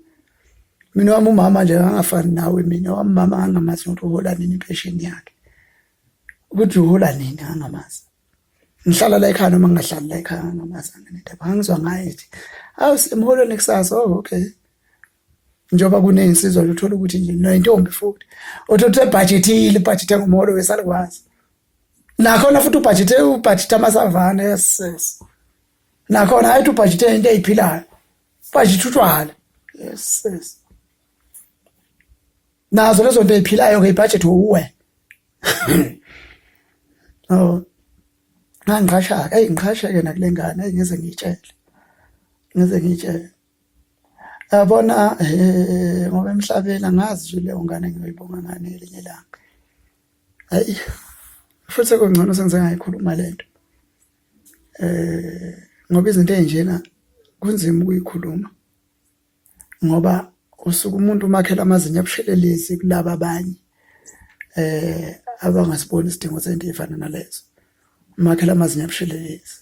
Mina wami umama nje angafani nawe mina wami umama angamazi ukuthi uhola nini impesheni yakhe. Ukuthi uhola nini angamazi. Ngihlala la ekhaya noma ngingahlali la ekhaya angamazi angenendaba. Ngangizwa ngaye nje. Awu semholweni kusasa, oh okay. Njengoba kunezinsizwa nje uthola ukuthi nje noyintombi futhi. Uthola ukuthi ebhajethile, ibhajethe ngomholo wesalukwazi. Nakhona futhi ubhajethe ubhajethe amasavane yes yes. Nakhona hayi ubhajethe into eyiphilayo. Ubhajethe utshwala. Yes yes. Nazo lezo nto eyiphilayo ke ibhajethi uwe. Oh. Ngangiqasha, hey ngiqasha ke nakule ngane, hey ngize ngiyitshele. Ngize ngiyitshele. Yabona eh ngoba emhlabeni angazi nje leyo ngane ngiyoyibonga ngani elinye ilanga. Hayi futhi kungcono sengize ngayikhuluma lento. Eh ngoba izinto ezinjena kunzima ukuyikhuluma ngoba usuke umuntu umakhela amazinyo abushelelezi kulaba abanye eh abangasiboni isidingo sento efana nalezo. Umakhela amazinyo abushelelezi.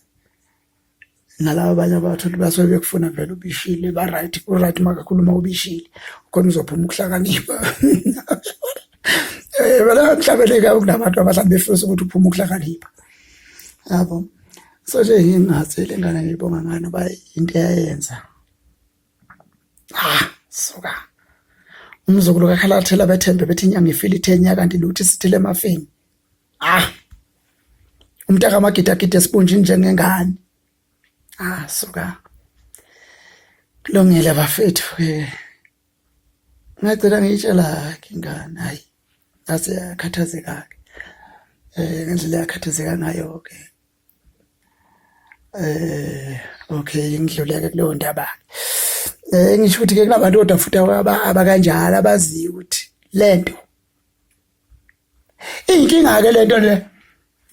Nalaba abanye abathola basuke bekufuna vele ubishile ba-right ku-right makakhuluma ubishile khona uzophuma ukuhlakanipha eh vele emhlabeni ke kunabantu abahlala befisa ukuthi uphume ukuhlakanipha yabo. So nje ngingathi le ngane ngiyibonga ngani uba into eyayenza ah suka umzukulu kakhalathela bethembe bethi inyanga ifile ithenya kanti lutho isithele emafini. Ah. Umntaka amagidagida esibunjini njengengane. Ah suka. Kulungile bafethu ke. Ngagcina ngiyitshela ke ingane hayi ngaze yakhathazeka ke. Eh ngendlela yakhathazeka ngayo ke. Eh okay ngidluleke kuleyo ndaba. Eh ngisho ukuthi ke kunabantu kodwa futhi abakanjalo abaziyo ukuthi lento Inkinga ke lento le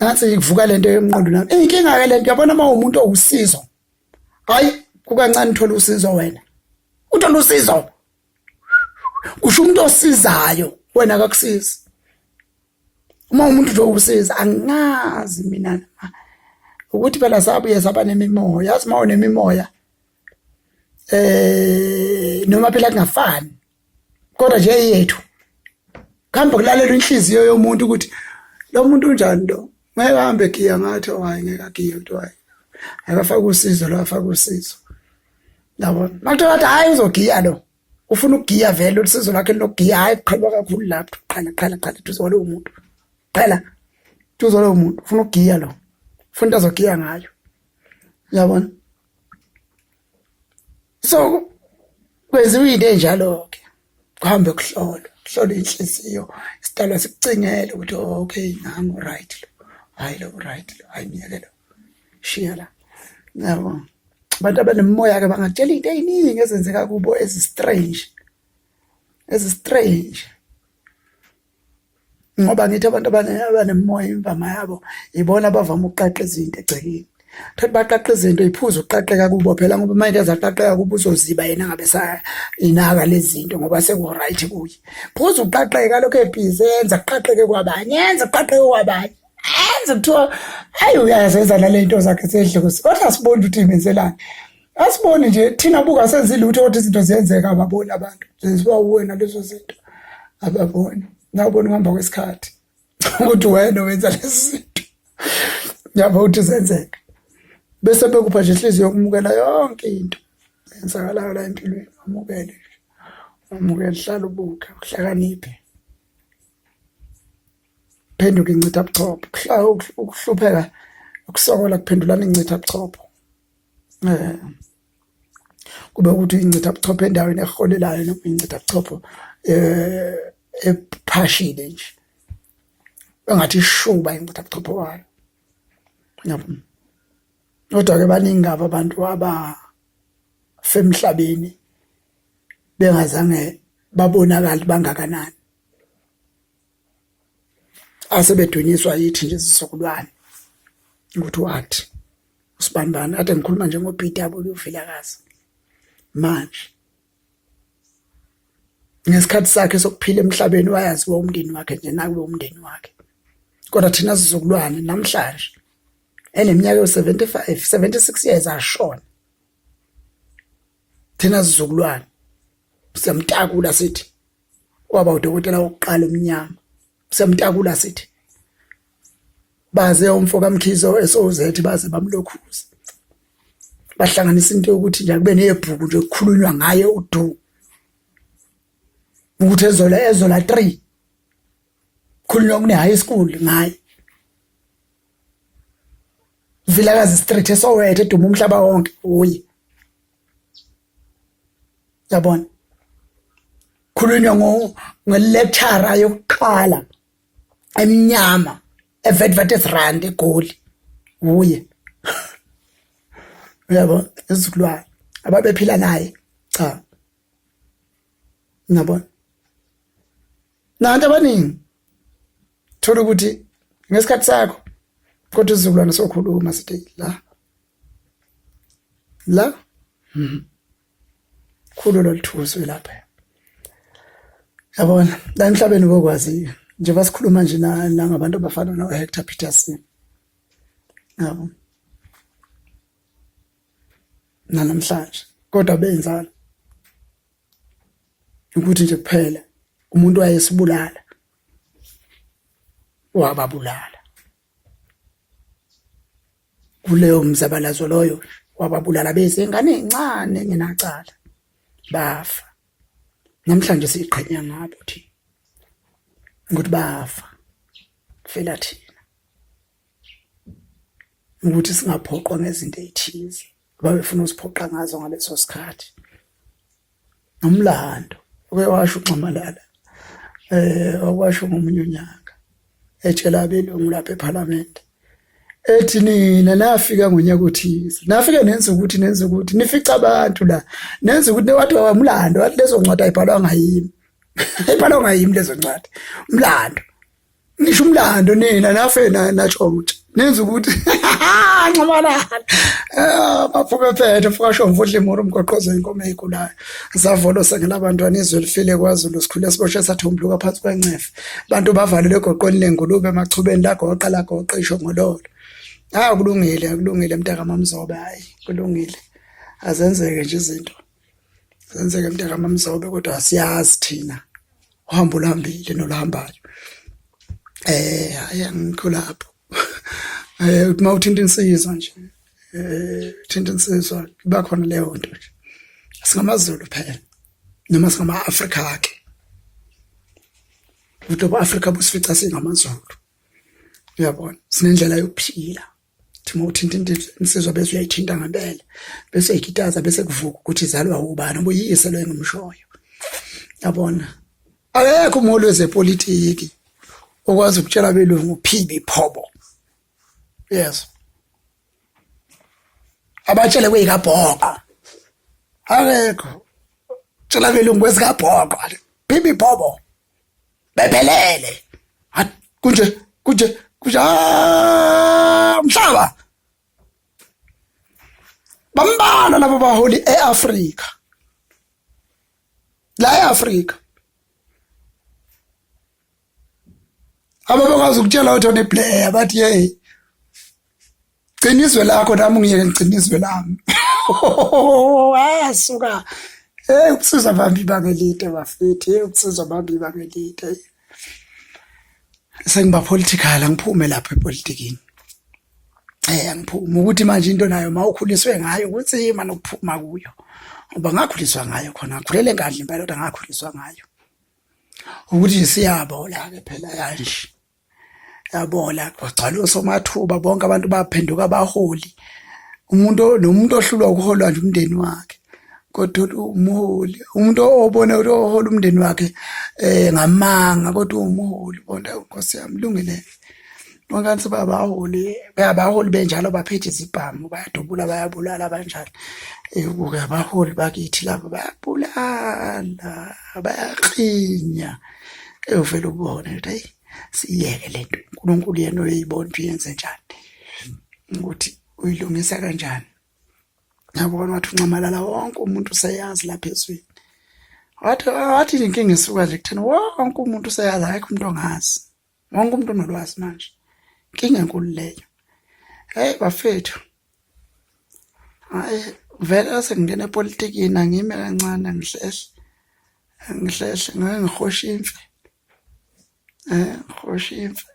ngathi kuvuka lento emqondo nami. Inkinga ke lento yabona uma umuntu owusizo. Hayi kukancane uthola usizo wena. Uthola usizo. Kusho umuntu osizayo wena akakusizi. Uma umuntu nje usiza angazi mina ukuthi phela sabuye saba nemimoya yazi uma unemimoya eh noma phela kungafani kodwa nje yethu kuhamba kulalela inhliziyo yomuntu ukuthi lo muntu unjani lo ngeke ahambe egiya ngathi oh, hayi ngeke agiye ukuthi hayi akafake usizo lo afake usizo yabona makuthiwa wathi hayi uzogiya lo ufuna ukugiya vele usizo lakhe lokugiya hayi kuqhelwa kakhulu lapho qhala qhala qhala duze kwalowo muntu qhala duze kwalowo muntu ufuna ukugiya lo ufuna into azogiya ngayo yabona So kwenziwa into enjalo-ke kuhambe kuhlolwe kuhlolwe inhliziyo isidalwa sikucingele ukuthi oh, okay nangu right lo hhayi lo right lo hhayi myeke lo shiya la yabo. Abantu abanemimoya-ke bangakutshela iy'nto ey'ningi ezenzeka kubo ezi-strange ezi-strange. Ngoba ngithi abantu abanemimoya imvama yabo ibona abavame ukuqaqa izinto egcekeni. Uthole baqaqa izinto iphuze ukuqaqeka kubo phela ngoba uma into zaqaqeka kubo uzoziba yena angabe esayinaka lezi zinto ngoba seku-right kuye. Phuza ukuqaqeka lokhu ebhizi enza kuqaqeke kwabanye, enza kuqaqeke kwabanye. Enze kuthiwa hayi uyazenza nale nto zakhe zedlozi kodwa asiboni ukuthi imenzelani. Asiboni nje thina buka senze lutho kodwa izinto ziyenzeka ababoni abantu. Zenziwa uwena lezo zinto ababoni. Nawubona ukuhamba kwesikhathi ukuthi wena wenza lezi zinto. Yabo ukuthi zenzeka. Bese bekupha nje inhliziyo yokumukela yonke into eyenzakalayo la empilweni wamukele nje. Amukela hlala ubuke uhlakaniphe. Phenduka incitha buchopho. Ukuhlupheka ukusokola kuphendulana incitha buchopho. Eh kube ukuthi incitha buchopho endaweni eholelayo noma incitha buchopho eh ephashile nje. Engathi ishuba incitha buchopho wayo. Yabo. Kodwa-ke baningi kabi abantu abafa emhlabeni bengazange babonakale bangakanani asebedunyiswa yithi nje sizukulwane ukuthi wathi usibanibani kade ngikhuluma nje ngo-B_W Vilakazi manje ngesikhathi sakhe sokuphila emhlabeni wayaziwa umndeni wakhe nje nakulo umndeni wakhe kodwa thina sizukulwane namhlanje eneminyaka ewu-75 76 years ashona thina sizukulwane siyamtakula sithi waba udokotela wokuqala omnyama siyamtakula sithi baze umfo kaMkhize oSOZ baze bamlokhuza bahlanganisa into yokuthi nje kube nebhuku nje kukhulunywa ngaye udu ukuthi ezola ezola 3 khulunywa kune high school ngaye Vilakazi Street eSoweto eduma umhlaba wonke uye yabona khulunywa ngo ngelecturer yokuqala emnyama eWitwatersrand eGoli uye uyabo izizukulwane ababephila naye cha ngiyabona nantu abaningi thola ukuthi ngesikhathi sakho kodwa isizukulwane sokhuluma sithi la la mhm. khulu loluthuswe lapha yabona la emhlabeni bokwazi njengoba sikhuluma nje nangabantu abafana no-Hector Peterson yabo nanamhlanje kodwa benzani ukuthi nje kuphela umuntu wayesibulala wababulala kuleyo mzabalazo loyo wababulala bezingane ezincane engenacala bafa namhlanje siqhenya ngabo thina ukuthi bafa fela thina ukuthi singaphoqwa ngezinto ezithize ababefuna usiphoqa ngazo ngaleso sikhathi nomlando uke washo uNxamalala eh okwasho ngomunye unyaka etshela abelungu lapha eParliament ethi nina nafika ngonyaka othize nafike nenza ukuthi nenza ukuthi nifica abantu la nenza ukuthi wathi wamlando wathi lezo ncwadi ayibhalwanga yimi ayibhalwanga yimi lezo ncwadi umlando nisho umlando nina nafe natshontsha nenza ukuthi nxamalala eh, baphume phethe mfukasho mvudla imuru umgoqozo inkomo eyigulayo zavolosa ngelabantwana izwe lifile kwaZulu sikhule siboshwe sathumbuluka phansi kwencefe abantu bavalelwe egoqweni lengulube emachubeni lagoqa lagoqa isho ngololo hayi kulungile kulungile mntaka mamzobe hayi kulungile azenzeke nje izinto zenzeke mntaka mamzobe kodwa asiyazi thina uhambo oluhambile noluhambayo eh hayi angikho lapho eh uthi mawuthinta insizwa nje eh thinta insizwa kuba khona leyo nto nje singamaZulu phela noma singama-Afrika ke ukuthi ubu-Afrika busifica singamaZulu uyabona sinendlela yokuphila Thi uma uthinta into insizwa bese uyayithinta ngempela bese uyayikitaza bese kuvuka ukuthi izalwa ubani ubuyise lo engimshoyo yabona akekho umholi wezepolitiki okwazi ukutshela abelungu phibi phobo yes abatshele kweyikabhoqo akekho tshela abelungu kwezikabhoqo phibi phobo bephelele kunje kunje kunje ah, mhlaba bambalwa labo baholi eAfrika la eAfrika ababekwazi ukutshela uTony Blair bathi hey gcina izwe lakho nami ngiyeke ngigcina izwe lami asuka hey ukusiza bambi ibanga elide bafethu hey ukusiza bambi ibanga elide sengiba political angiphume lapha epolitikini eh angiphume ukuthi manje into nayo mawukhuliswe ngayo kunzima nokuphuma kuyo Ngoba ngakhuliswa ngayo khona, ngakhulela eNkandla impela kodwa ngakhuliswa ngayo. Ukuthi siyabola-ke phela kanje. Yabola kwagcwala osomathuba bonke abantu baphenduka abaholi. Umuntu nomuntu ohlulwa ukuholwa nje umndeni wakhe kodwa umholi umuntu obona ukuthi ohola umndeni wakhe ngamanga kodwa uwumholi bona Nkosi yami lungile. Bonke sebabaholi abaholi benjalo baphethe izibhamu bayadubula bayabulala abanjalo. Kuke abaholi bakithi laba bayabulala bayaklinya. Uvele ubone ukuthi hhayi siyeke le nto uNkulunkulu yena uyoyibona ukuthi uyenze njani ukuthi uyilungisa kanjani. Yabona wathi uNxamalala wonke umuntu useyazi lapha ezweni. Wathi wathi inkinga isuka nje kutheni wonke umuntu useyazi akekho umuntu ongazi. Wonke umuntu unolwazi manje. Inkinga enkulu leyo. Hey bafethu. Hayi vele sengingena epolitikini angime kancane ngihlehle. Ngihlehle ngake ngihoshe imfe. Ngihoshe imfe.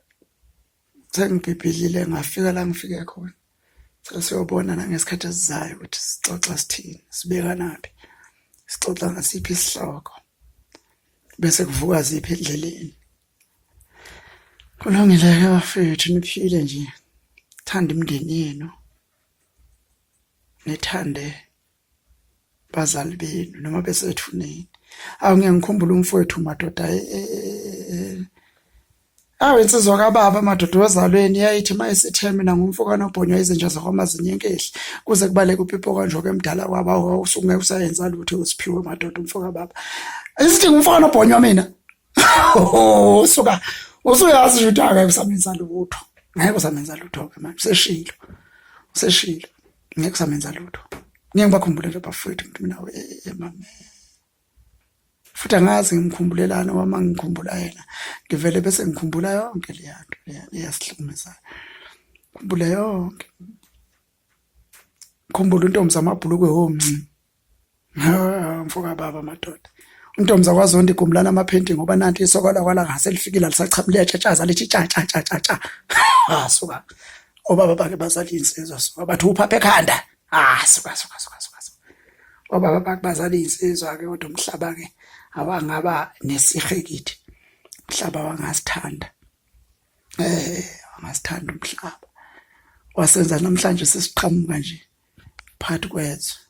Sengibhibhidlile ngafika la ngifike khona. Sesiyobona nangesikhathi esizayo ukuthi sixoxa sithini, sibekanaphi, sixoxa ngasiphi isihloko, bese kuvuka ziphi endleleni. Kulungile-ke bafethu niphile nje, thanda imindeni yenu, nithande bazali benu noma besethuneni. Awu ngeke ngikhumbule umfowethu madoda e, e, e, awu insizwa kababa madoda wezalweni yayithi uma isithe mina ngumfo kanobhonywa izinja zakwamazinyo enkehli kuze kubaleke upipo kanjoke emdala kwaba usungeke usayenza lutho usiphiwe madoda umfo kababa isithi ngumfo kanobhonywa mina Oh, suka usuyazi nje ukuthi angeke usamenza lutho ngeke usamenza lutho-ke manje useshilo useshilo ngeke usamenza lutho ngeke ngibakhumbule nje bafowethu ngithi mina mame futhi angazi ngimkhumbulelani ngoba uma ngikhumbula yena ngivele bese ngikhumbula yonke leya nto leya eyasihlukumezayo khumbule yonke khumbula untombi zamabhulukwe womnci mfoka baba madoda untombi zakwazonda igumlana amaphenti ngoba nanti isokola kwala ngase lifikile alisachama liyatshatshaza lithi tsha tsha tsha tsha tsha ah suka obaba bake bazali insizwa suka bathi uphapha ekhanda ah suka suka suka suka obaba bake bazali insizwa ke kodwa umhlaba ke awangaba nesihe kithi umhlaba wangasithanda eh wangasithanda umhlaba wasenza namhlanje sesiqhamuka nje phakathi kwezwe.